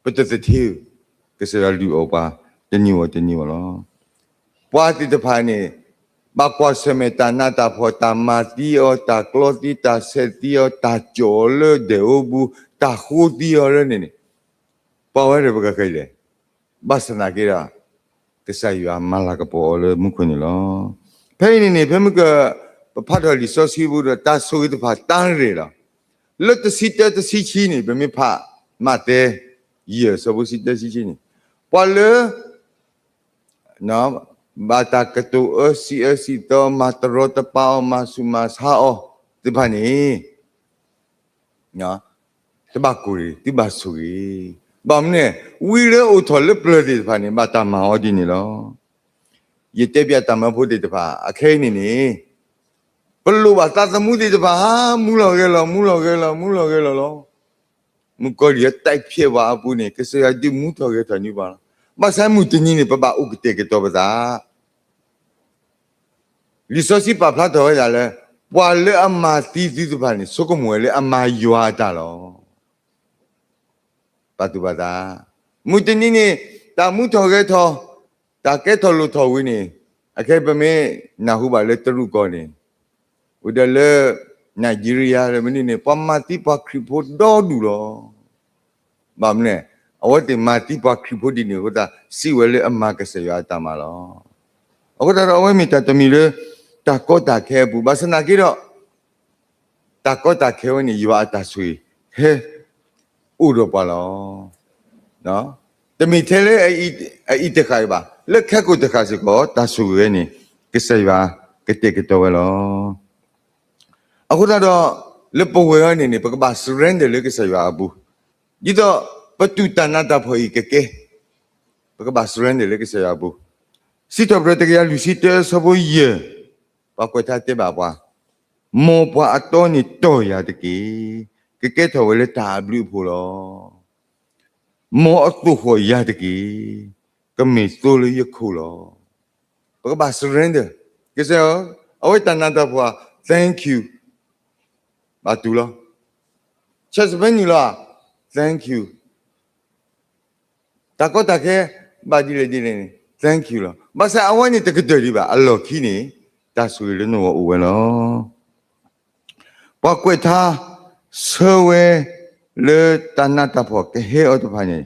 ပတသထ့ဧၢ, ကစၢ်ယွၤလုၢ်အီၣ်ပှၤတနံၤဝံၤတနံၤဝံၤလီၤ. ပှၤသ့ၣ်တဖၣ်န့ၣ် ဘၣ်ကွၢ်ဆၢၣ်မဲာ်တၢ်နးတၢ်ဖှီၣ်, တၢ်မၤသံအီၤ, တၢ်ကျီသံ, တၢ်ဆဲးသံအီၤ, တၢ်ကၠီၣ်အီၤလၢဒဲးအိပူၤ, တၢ်ဃိသံအီၤလၢန့ၣ်န့ၣ်, ပှၤဝဲဒီးပကကလဲၣ်, ဘၣ်ဆၣ်သနာ်က့ဒီး ကစၢ်ယွၤမၤလၤကပီၤအီၤလၢမူခိၣ်န့ၣ်လီၤ. ဖဲအံၤန့ၣ်န့ၣ် ဖဲမုၢ်က ပဖးထီၣ်လံာ်စီဆှံပူၤဒီး တၢ်ဆိၣ်ဂ့ၤတဖၣ်တၢ်ရဲၣ်လီၤ. လၢတဆံတၢတဆံခံန့ၣ် ပမ့ၢ်ဖးမးသဲ ယဲၢ်ဆၢဖိဆံတၢဆံခံန့ၣ်, ပှၤလၢ ဘၣ်တၢ်ကတိၤအၢစံးအၢစံးသီ မၤတရီတပါအီၤ မၤဆူးမၤဆါအီၤသ့ၣ်တဖၣ်န့ၣ် တဘၣ်ကိၢ်ဂ့ၤ, သုဘၣ်ဆိၣ်ဂ့ၤ. ဘၣ်မနုၤလဲၣ်, ဝံလၢအိၣ်ထီၣ်လၢပျၢၤသ့ၣ်တဖၣ်န့ၣ် ဘၣ်တၢ်မၤအီၤဒ်န့ၣ်လီၤ. ယတဲပျးတၢ်မၢဖိသ့ၣ်တဖၣ် အခဲအံၤန့ၣ်န့ၣ် ပလိၣ်ဘၣ်သးသမူသ့ၣ်တဖၣ် မူလီၤဂဲၤလီၤ မူလီၤဂဲၤလီၤ မူလီၤဂဲၤလီၤလီၤ. မုၣ်ကီၤလံၢ်အတၢ်ဖျဲးဘၣ်အပူၤန့ၣ် ကစၢ်ယွၤဒုးမူထီၣ်ဂဲၤထီၣ်န့ၢ်ပှၤလီၤ. ဘၣ်ဆၣ်မုၢ်တနံၤန့ၣ် ပဘၣ်အိၣ်ကတဲာ်ကတီၤပသး လံာ်စီဆှံပာ်ဖျါထီၣ်ဝဲဒၣ်လၢ ပှၤလၢအမၤသံသုတဖၣ်န့ၣ် ဆိကမိၣ်ဝဲလၢအမၤယွၤအတၢ်လီၤ. ပာ်သူၣ်ပာ်သး, မုၢ်တနံၤန့ၣ် တၢ်မူထီၣ်ဂဲၤထီၣ်, တၢ်ကဲထီၣ်လိၣ်ထီၣ်ဝံၤန့ၣ်, အခဲအံၤပမ့ၢ်နၢ်ဟူဘၣ်လၢတရူးကီၢ်န့ၣ်, ဝံၤဒီးလၢ Nigeria လၢမနုၤန့ၣ် ပှၤမၤသံပှၤခရံာ်ဖိဒီဒူၣ်လီၤ. ဘၣ်မနုၤလဲၣ်, အဝဲသ့ၣ်မၤသံပှၤခရံာ်ဖိဒ်န့ၣ်အဃိသတး စံးဝဲလၢအမၤကစၢ်ယွၤအတၢ်မၤလီၤ. အဃိသတးဒီး အဝဲမ့ၢ်တၢ်တမံၤလၢ တၢ်ကီတၢ်ခဲအပူၤ, ဘၣ်ဆၣ်သနာ်က့ဒီး တၢ်ကီတၢ်ခဲဝဲန့ၣ် ယွၤအတၢ်ဆိၣ်ဂ့ၤ ဟဲအိၣ်ဒီးပှၤလီၤ. တမ့ၢ်ထဲလၢအအံၤတဃၣ်အံၤဘၣ်, လၢခဲကိာ်တဃၣ်စ့ၢ်ကီး တၢ်ဆိၣ်ဂ့ၤဝဲန့ၣ် ကစၢ်ယွၤကတဲာ်ကတီၤဝဲလီၤ. အဃိသတးဒီး လၢပဝဲအံၤန့ၣ်န့ၣ် ပကဘၣ် surrender လၢကစၢ်ယွၤအပူၤ, ဒ်သိးပတူၢ်တၢ်နးတၢ်ဖှီၣ်အံၤကကဲ, ပကဘၣ် surrender လၢကစၢ်ယွၤအပူၤ. စံးထီၣ်ပတြၢၤတကယၤလွံၢ်ဆံတၢ အဆၢဖိယဲၢ်, ပှၤကွဲးထါတဲဘၣ်ပှၤ, မ်ပှၤအတီန့ၣ်တီၢ်ယၤတက့ၢ်, ကကဲထီၣ်ဝဲလၢတၢ်အဘျုးအဖှိၣ်လီၤ. မ်အသိၣ်ဃီၣ်ယၤတက့ၢ်, ကမ့ၢ်သိလၢယခိၣ်လီၤ. ပကဘၣ် surrender, ကစၢ်ဧၢ, အဝဲတၢ်နးတၢ်ဖှီၣ် thank you, ဘၣ်တူၢ်လီၤ. ဆဲးစပဲနုာ်လီၤ, thank you. တၢ်ကီတၢ်ခဲ ဘၣ်ဒ်လဲၣ်ဒ်လဲၣ်န့ၣ် thank you လီၤ. ဘၣ်ဆၣ်အဝဲန့ၣ်တကတၢၢ်ဒံးဘၣ်, အလီၢ်ခံန့ၣ် တၢ်ဆိၣ်ဂ့ၤလၢနဂီၢ်အိၣ်ဝဲလီၤ. ပှၤကွဲးထါဆၢဝဲလၢတၢ်နးတၢ်ဖှီၣ်ကဟဲအီၤတဖၣ်န့ၣ်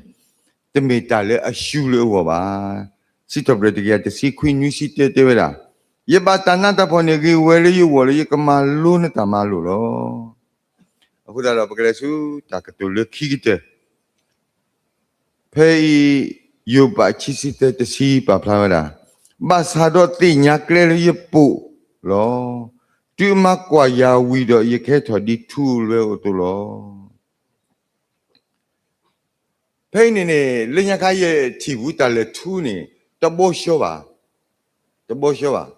တမ့ၢ်တၢ်လၢအရှုံးလၢအဂီၢ်ဘၣ်. စံးထီၣ်ပတြၢၤတကယၤတဆံခွံနွံဆံတၢတဲဝဲဒၣ်, ယဘၣ်တၢ်နးတၢ်ဖှီၣ်န့ၣ်ဂ့ၤဝဲလၢယဂီၢ်လၢယကမၤလိနတၢ်မၤလိာ်လီၤ. အဃိသတးဒီး ပကလဲၤဆူတၢ်ကတိၤလၢခံကတၢၢ် ဖဲအံၤ ယိၤဘးခံဆံသၢတဆံပာ်ဖျါဝဲဒၣ်, ဘၣ်ဆၣ်ဒီးသ့ၣ်ညါကျဲလၢယပိာ်လီၤ. တုၤအမၤကွၢ်ယၤဝံၤဒီး ယကဟဲထီၣ်ဒ်ထူအလွဲအိၣ်အသိးလီၤ. ဖဲအံၤန့ၣ်န့ၣ် လၢညါခါယထံၣ်ဝံၤတၢ်လဲၤထူန့ၣ် တဘီဆှီဘၣ်, တဘီဆှီဘၣ်.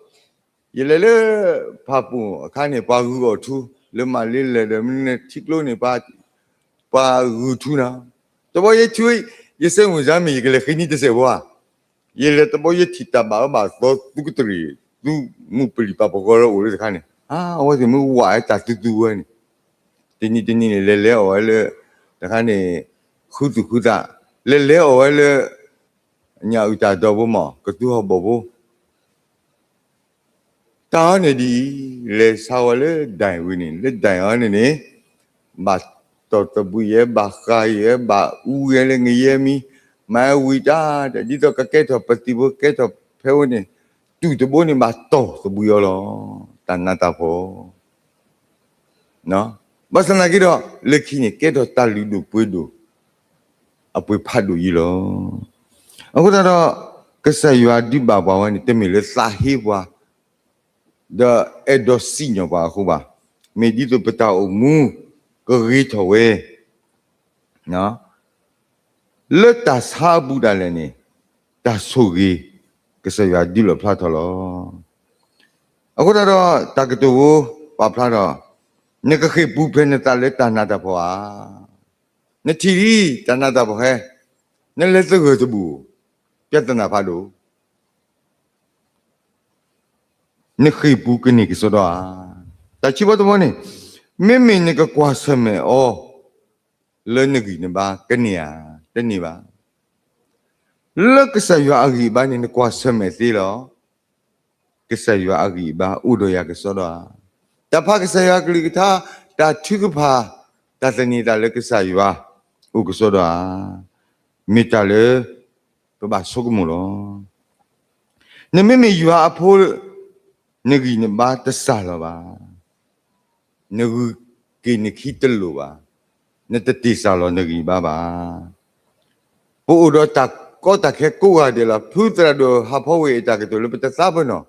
ယလဲၤလၢဖၣ်ပူၣ်အခါန့ၣ် ပှၤဂုာ်အီၣ်ထူ, လၢမၤလ့လဲၣ်ဒီး မနုၤန့ၣ်ထံကျိန့ၣ် ပှၤဂုာ်ထူနီၤ. တဘီယထံၣ်, ယစဲးမုၢ်စါမ့ၢ် ယကလဲၤဃ့နံၤတစဲးဖိဧါ. ယလဲၤတဘီယထံၣ်တၢ်ဘၣ်အၢဘၣ်သီ သူကတရံၣ်, သူမုၢ်ပလံၢ်ပာ်ပဂီၤလၢအိၣ်လၢတခါန့ၣ်, အဝဲသ့ၣ်မ့ၢ်ဝးဝဲတၢ်သူသူဝဲန့ၣ်, တနံၤတနံၤန့ၣ် လဲၤလဲၤအီၣ်ဝဲလၢ တခါန့ၣ် ဃုသူၣ်ဃုသး, လဲၤလဲၤအီၣ်ဝဲလၢ ညၣ်အုၣ်တၢ်ဒီဖိမး ကသူဟီၣ်ဘီၣ်ဖိ တၢ်အီၤန့ၣ်ဒ်အံၤ, လဲၤဆါဝဲလၢဒၣ်ဝံၤန့ၣ် လၢဒၣ်အီၤန့ၣ်န့ၣ် ဘၣ်တီၢ်သဘှံးယဲ ဘၣ်ဃးယဲ ဘၣ်အူယဲလၢငယဲၢ်မံၤ, မၤဝံၤတၢ် ဒ်သိးကကဲထီၣ်ပသံၣ်ဖိ ကဲထီၣ်ဖဲဝဲန့ၣ် တူၢ်တဘိန့ၣ်ဘၣ်တီၢ်သဘှံးအီၤလီၤ. တၢ်နးတၢ်ဖှီၣ် ဘၣ်ဆၣ်သနာ်က့ဒီး လၢခံန့ၣ် ကဲထီၣ်တၢ်လုၢ်ဒိၣ်ပှ့ၤဒိၣ် အပှ့ၤဖးဒိၣ်အံၤလီၤ. အဃိသတးဒီး ကစၢ်ယွၤဒုးဘၣ်ပှၤဝဲန့ၣ် တမ့ၢ်လၢသးဟ့ပှၤ ဒီးအဲၣ်ဒိးစံၣ်ညီၣ်ပှၤအဃိဘၣ်. မ့ၢ်ဒ်သိးပတၢ်အိၣ်မူကဂ့ၤထီၣ်ဝဲ လၢတၢ်ဆါအပူၤဒၣ်လဲာ်န့ၣ် တၢ်ဆိၣ်ဂ့ၤ ကစၢ်ယွၤဒုးလီၣ်ဖျါထီၣ်လီၤ. အဃိသတးဒီး တၢ်ကတိၤဖိပာ်ဖျါထီၣ်, နကဃ့ၢ်ပူၤဖျဲးနသးလၢတၢ်နးတၢ်ဖှီၣ်ဧါ. နထံၣ်လံ တၢ်နးတၢ်ဖှီၣ်ဟဲ, နလဲၤသဂၢၢ်တဘူၣ်, ပြဿနာဖးဒိၣ် နဃ့ၢ်ပူၤကန့ၢ်ကစီဒီဧါ. တၢ်ခံဘီတဘီန့ၣ်, မ့မ့ၢ်နကကွၢ်ဆၢၣ်မဲာ်အီၤ လၢနဂံၢ်နဘါကန့ၢ်ဧါ, တန့ၢ်ဘၣ်. လၢကစၢ်ယွၤအဂံၢ်အဘါန့ၣ် နကွၢ်ဆၢၣ်မဲာ်သ့လီၤ. ကစၢ်ယွၤအဂံၢ်အဘါအိၣ်ဒီးယၤကစီဒီဧါ. တၢ်ဖးကစၢ်ယွၤကလုၢ်ကထါ, တၢ်ထုကဖၣ်, တၢ်သန့ၤသးလၢကစၢ်ယွၤအိၣ်ကစီဒီဧါ. မ့ၢ်တၢ်လၢ ပဘၣ်ဆိကမိၣ်လီၤ. နမ့မ့ၢ်ယွၤအဖိ, နဂံၢ်နဘါတစၢ်လီၤဘၣ်. နဂုာ်က့ၤနခံတလိာ်ဘၣ်. နတတ့ၢ်စၢ်လီၤနဂံၢ်ဘါဘၣ်. ပအိၣ်ဒီးတၢ်ကီတၢ်ခဲကိးဂၤဒဲးလီၤ. ဖုသရၣ်ဒိၣ်ဟးဖီဝ့ၢ်အတၢ်ကတိၤလၢပတသးပ့ၤနီၣ်,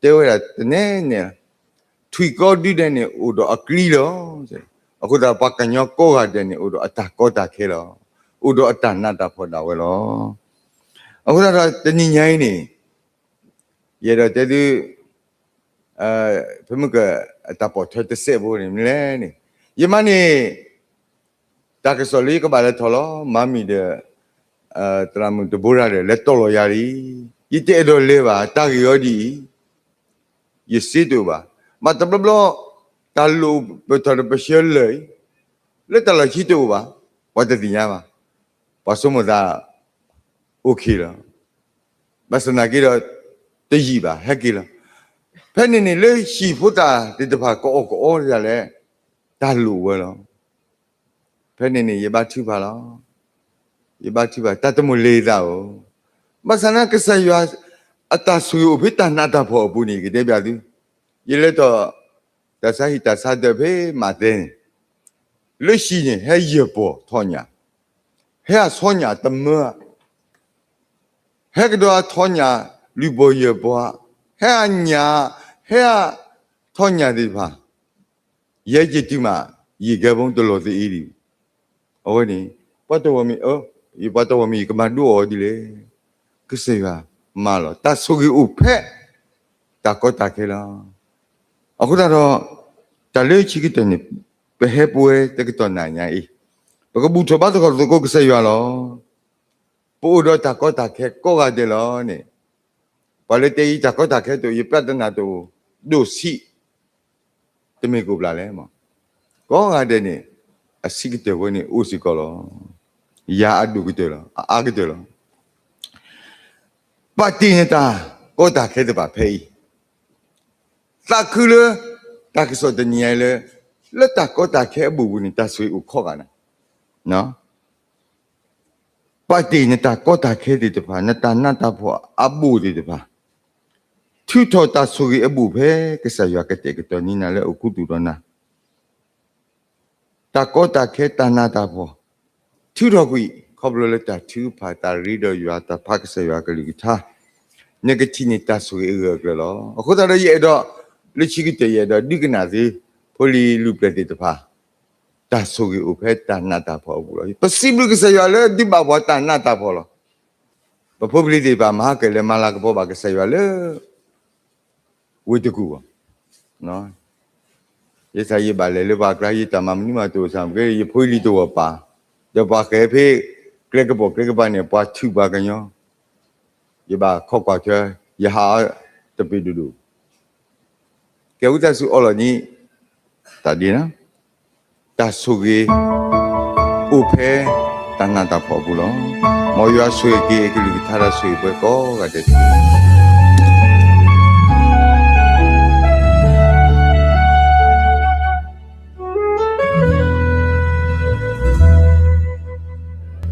တဲဝဲဒၣ်တနဲနဲ, ထွံၣ်ကီဒုဒဲးန့ၣ် အိၣ်ဒီးအကျံလီၤ. အဃိသတး ပှၤကညီကိးဂၤဒဲးန့ၣ် အိၣ်ဒီးအတၢ်ကီတၢ်ခဲလီၤ. အိၣ်ဒီးအတၢ်နးတၢ်ဖှီၣ်ဒၣ်ဝဲလီၤ. အဃိသတးဒီးတနံၤညါအံၤန့ၣ် ယအဲၣ်ဒိးတဲသု ဖဲမုၢ်က အတၢ်ပိာ်ထွဲတစဲးဖိန့ၣ် မနုၤလဲၣ်န့ၣ်, ယမါန့ၣ် တၢ်ကစီၣ်လၢယကဘၣ်လဲၤထီၣ်လီၤ. မါမံၤဒီး သရၣ်မုၣ်တဘိရၤဒီး လဲၤတီၢ်လီၤယၤလံ. ယတအဲၣ်ဒိးလဲၤဘၣ်. တၢ်ဂ့ၢ်အီၤဒ်အံၤ, ယစ့တအိၣ်ဘၣ်. ဘၣ်တဘျီဘျီ တၢ်လိၣ်ပထီၣ်ဒီးပဆှၢလၢာ်အံၤ လၢတၢ်လီၢ်ခံတအိၣ်ဘၣ်, ပှၤတသ့ၣ်ညါဘၣ်. ပှၤဆိကမိၣ်သး OK လီၤ. ဘၣ်ဆၣ်သနာ်က့ဒီး တယံာ်ဘၣ် ဟဲက့ၤလီၤ. ဖဲန့ၣ်န့ၣ် လၢဟံၣ်ဖိသၣ်သ့ၣ်တဖၣ် ကအီၣ်ကအီဒ်လဲၣ်, တၢ်လိၣ်ဝဲလီၤ. ဖဲန့ၣ်န့ၣ် ယဘါထုကဖၣ်လီၤ. ယဘါထုကဖၣ် တၢ်တမိၣ်လ့ၤသးဧၢ, ဘၣ်ဆၣ်သနာ်က့ ကစၢ်ယွၤအတၢ်ဆိၣ်ဂ့ၤအိၣ်ဖဲတၢ်နးတၢ်ဖှီၣ်အပူၤန့ၣ် ယကတဲဘၣ်သု, ယလဲၤထီၣ် တၢ်ဆါဟံၣ်တၢ်ဆါဒၢးဖဲမးသဲန့ၣ်, လၢဟံၣ်န့ၣ် ဟဲယဲၢ်ပီၤထီၣ်ညၣ်, ဟဲအဆီညၣ်တမၢ, ဟဲကဒီးအထီညၣ် လွံၢ်ပီၤယဲၢ်ပီၤ, ဟဲအညၣ်, ဟဲအထီညၣ်သ့ၣ်တဖၣ်, ယဲယတုၤမး ယံာ်ကဲဘိတလီၤသအ့ဒံး, အဝဲန့ၣ် ပှၤတဝီမ့ၢ်အၢ, ယပှၤတဝီမ့ၢ် ယကမၤဒိအီၤဒ်လဲၣ်. ကစၢ်ယွၤမၤလီၤ. တၢ်ဆိၣ်ဂ့ၤအိၣ်ဖဲ တၢ်ကီတၢ်ခဲလီၤ. အဃိသတးဒီး တၢ်လၢခံကတၢၢ်န့ၣ် ပဟဲပဝဲတကတီၢ်နၤညါအံၤ, ပကဘူၣ်ထီၣ်ဘါသကိးသကိးကစၢ်ယွၤလီၤ. ပအိၣ်ဒီးတၢ်ကီတၢ်ခဲကိးဂၤဒဲးလီၤန့ၣ်, ပှၤလၢတဲအံၤ တၢ်ကီတၢ်ခဲတအိၣ်, ယပြဿနာတအိၣ်, ဒိၣ်ဆံး, တမ့ၢ်ကိၣ်ပျၢ်လဲၣ်မး, ကိးဂၤဒဲးန့ၣ် အဆံးကတၢၢ်ဝဲန့ၣ်အိၣ်စ့ၢ်ကီးလီၤ. ယၤအဒိၣ်ကတၢၢ်လီၤ, အအါကတၢၢ်လီၤ. ပာ်တ့ၢ်နတၢ်ကီတၢ်ခဲတဖၣ်ဖဲအံၤ, သးခုလၢ တၢ်ကစီၣ်တနံၤညါအံၤလၢ လၢတၢ်ကီတၢ်ခဲအဘူးပူၤန့ၣ် တၢ်ဆိၣ်ဂ့ၤအိၣ်ခိးဂၤနၤ, ပာ်တ့ၢ်နတၢ်ကီတၢ်ခဲသ့ၣ်တဖၣ်, နတၢ်နးတၢ်ဖှီၣ်အဘူးသ့ၣ်တဖၣ်, ထုးထီၣ်တၢ်ဆိၣ်ဂ့ၤအဘူးဖဲကစၢ်ယွၤကတဲာ်ကတီၤန့ၢ်နၤလၢအိၣ်ခူသူၣ်ဒီးနၤ, တၢ်ကီတၢ်ခဲတၢ်နးတၢ်ဖှီၣ်, ထုးထီၣ်ကွံာ် ခီဖျိလၢတၢ်ထုကဖၣ် တၢ်ရ့ဒီးယွၤ တၢ်ဖးကစၢ်ယွၤကလုၢ်ကထါ, နကထံၣ်န့ၢ်တၢ်ဆိၣ်ဂ့ၤအဂၢၢ်အကျၢၤလီၤ. အဃိသတးဒီးယအဲၣ်ဒိး, လၢခံကတၢၢ်ယအဲၣ်ဒိးဒုးကနၣ်သု ဖိလံၤလုၢ်ပျဲၢ်သ့ၣ်တဖၣ်, တၢ်ဆိၣ်ဂ့ၤအိၣ်ဖဲတၢ်နးတၢ်ဖှီၣ်အပူၤလီၤ. ပစံးဘျုးကစၢ်ယွၤလၢဒုးဘၣ်ပှၤတၢ်နးတၢ်ဖှီၣ်လီၤ. ပဖိပလံၤသ့ၣ်တဖၣ် မၤဟါကလဲၤမၤလၤကပီၤဘၣ်ကစၢ်ယွၤလၢ ဝ့ၢ်တကူၣ်ဘၣ်. ယဲစးယဘၣ်လဲၤလၢပှၤကျါ ယတၢ်မၤမနုၤမးတအိၣ်ဆၣ် မ့ၢ်ကဲ ယဖိယလံၤတဝီၢ်ပာ်, ဒီးပှၤဃဲၤဖဲ ကျဲကပီၤကျဲကပၤန့ၣ် ပှၤထုးပှၤကညီ, ယဘၣ်ခိးကွၢ်ထွဲ, ယဟးအီၤတပ့ၤဒိၣ်ဒိၣ်, ကဲဝံသးစူၤအီလီၤန့ၣ်, တၢ်ဒ်န့ၣ် တၢ်ဆိၣ်ဂ့ၤ အိၣ်ဖဲတၢ်နးတၢ်ဖှီၣ်အပူၤလီၤ. မ်ယွၤဆိၣ်ဂ့ၤက့ၤအကလုၢ်ကထါဒီးဆိၣ်ဂ့ၤပှၤကိးဂၤဒဲးတက့ၢ်.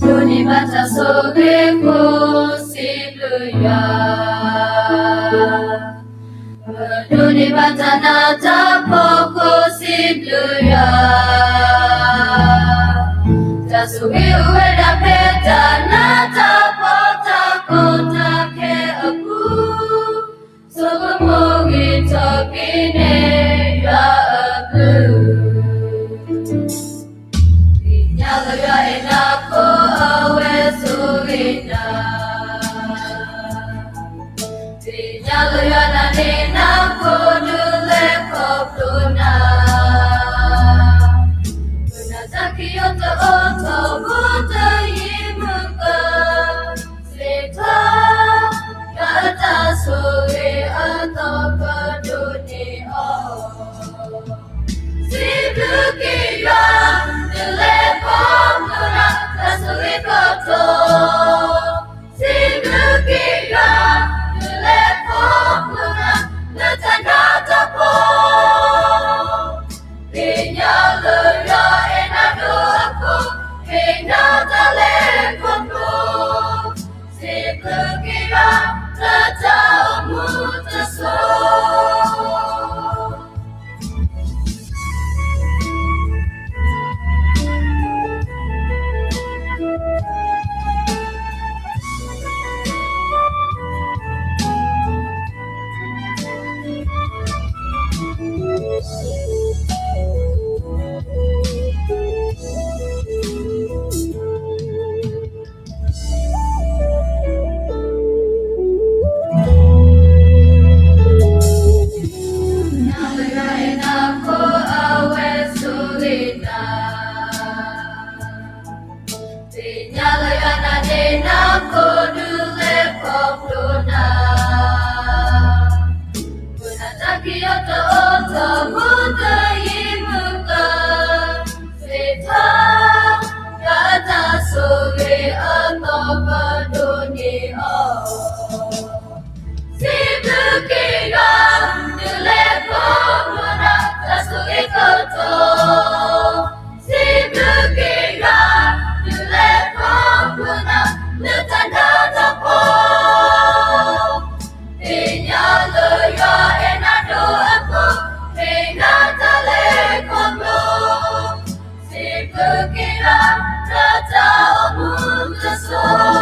ဒိးန့ၢ်ဘၣ်တၢ်ဆိၣ်ဂ့ၤ ကိးစံးဘျုးယွၤ, ဒိးန့ၢ်ဘၣ်တၢ်နးတၢ်ဖှီၣ် ကိးစံးဘျုးယွၤ, တၢ်ဆိၣ်ဂ့ၤအိၣ်ဝဲဒၣ်ဖဲတၢ်နးတၢ်ဖှီၣ် တၢ်ကီတၢ်ခဲအပူၤ, ဆိကမိၣ်ဂ့ၤထီၣ်က့ၤန့ၢ်ယွၤအဘျုး သ့ၣ်ညါလၢယွၤအဲၣ်နၤ ဖိအဝဲဆိၣ်ဂ့ၤနၤ, သ့ၣ်ညါလၢယွၤနၤန့ၣ်နၤ ဖိဒုးလဲၤခီဖျိနၤ, မုၢ်နၤတၢ်ခံးယီတအိၣ်ထီၣ် ဖိတယံၤမုၢ်က စ့ထီၣ်, ယွၤအတၢ်ဆိၣ်ဂ့ၤအသီကဒိးန့ၢ်အီၤ, စံးဘျုးက့ၤယွၤ, ဒုးလဲၤခီဖျိနၤ တၢ်ဆိၣ်ဂ့ၤကတီၢ်, စံးဘျုးက့ၤယွၤ, ဒုးလဲၤခီဖျိနၤ လၢတၢ်နးတၢ်ဖှီၣ် သ့ၣ်ညါလၢယွၤအဲၣ်နၤဒိၣ်အဃိ, သ့ၣ်ညါတၢ်လဲၤခီဖျိ, စံးဘျုးက့ၤယွၤ လၢတၢ်အိၣ်မူတစိၤ မူတယံၤမုၢ်ကၢၢ်, သ့ၣ်ထီၣ် တၢ်တၢ်ဆိၣ်ဂ့ၤအသီပဒိၣ်န့ၢ်အီၤ, စံးဘျုးက့ၤယွၤ တုၤလဲၤခီဖျိနၤ တၢ်ဆိၣ်ဂ့ၤကတီၢ်, စံးဘျုးက့ၤယွၤ တုၤလဲၤခီဖျိနၤ လၢတၢ်နးတၢ်ဖှီၣ် သ့ၣ်ညါလၢယွၤအဲၣ်နၤဒိၣ်အဃိ, မ့ၢ်နၤတၢ်လဲၤခီဖျိ, စံးဘျုးက့ၤယွၤ လၢတၢ်အိၣ်မူတစိၤ,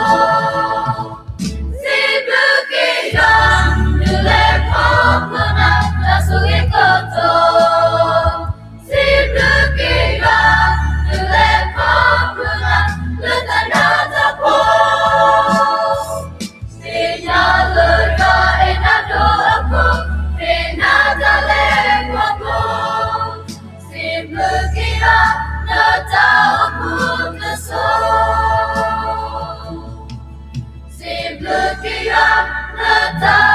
စံးဘျုးက့ၤယွၤ တုၤလဲၤခီဖျိနၤ တၢ်ဆိၣ်ဂ့ၤကတီၢ်, စံးဘျုးက့ၤယွၤ တုၤလဲၤခီဖျိနၤ လၢတၢ်နးတၢ်ဖှီၣ် သ့ၣ်ညါလၢယွၤအဲၣ်နၤဒိၣ်အဃိ, မ့ၢ်နၤတၢ်လဲၤခီဖျိ, စံးဘျုးက့ၤယွၤ လၢတၢ်အိၣ်မူတစိၤ, စံးဘျုးက့ၤယွၤ လၢတၢ်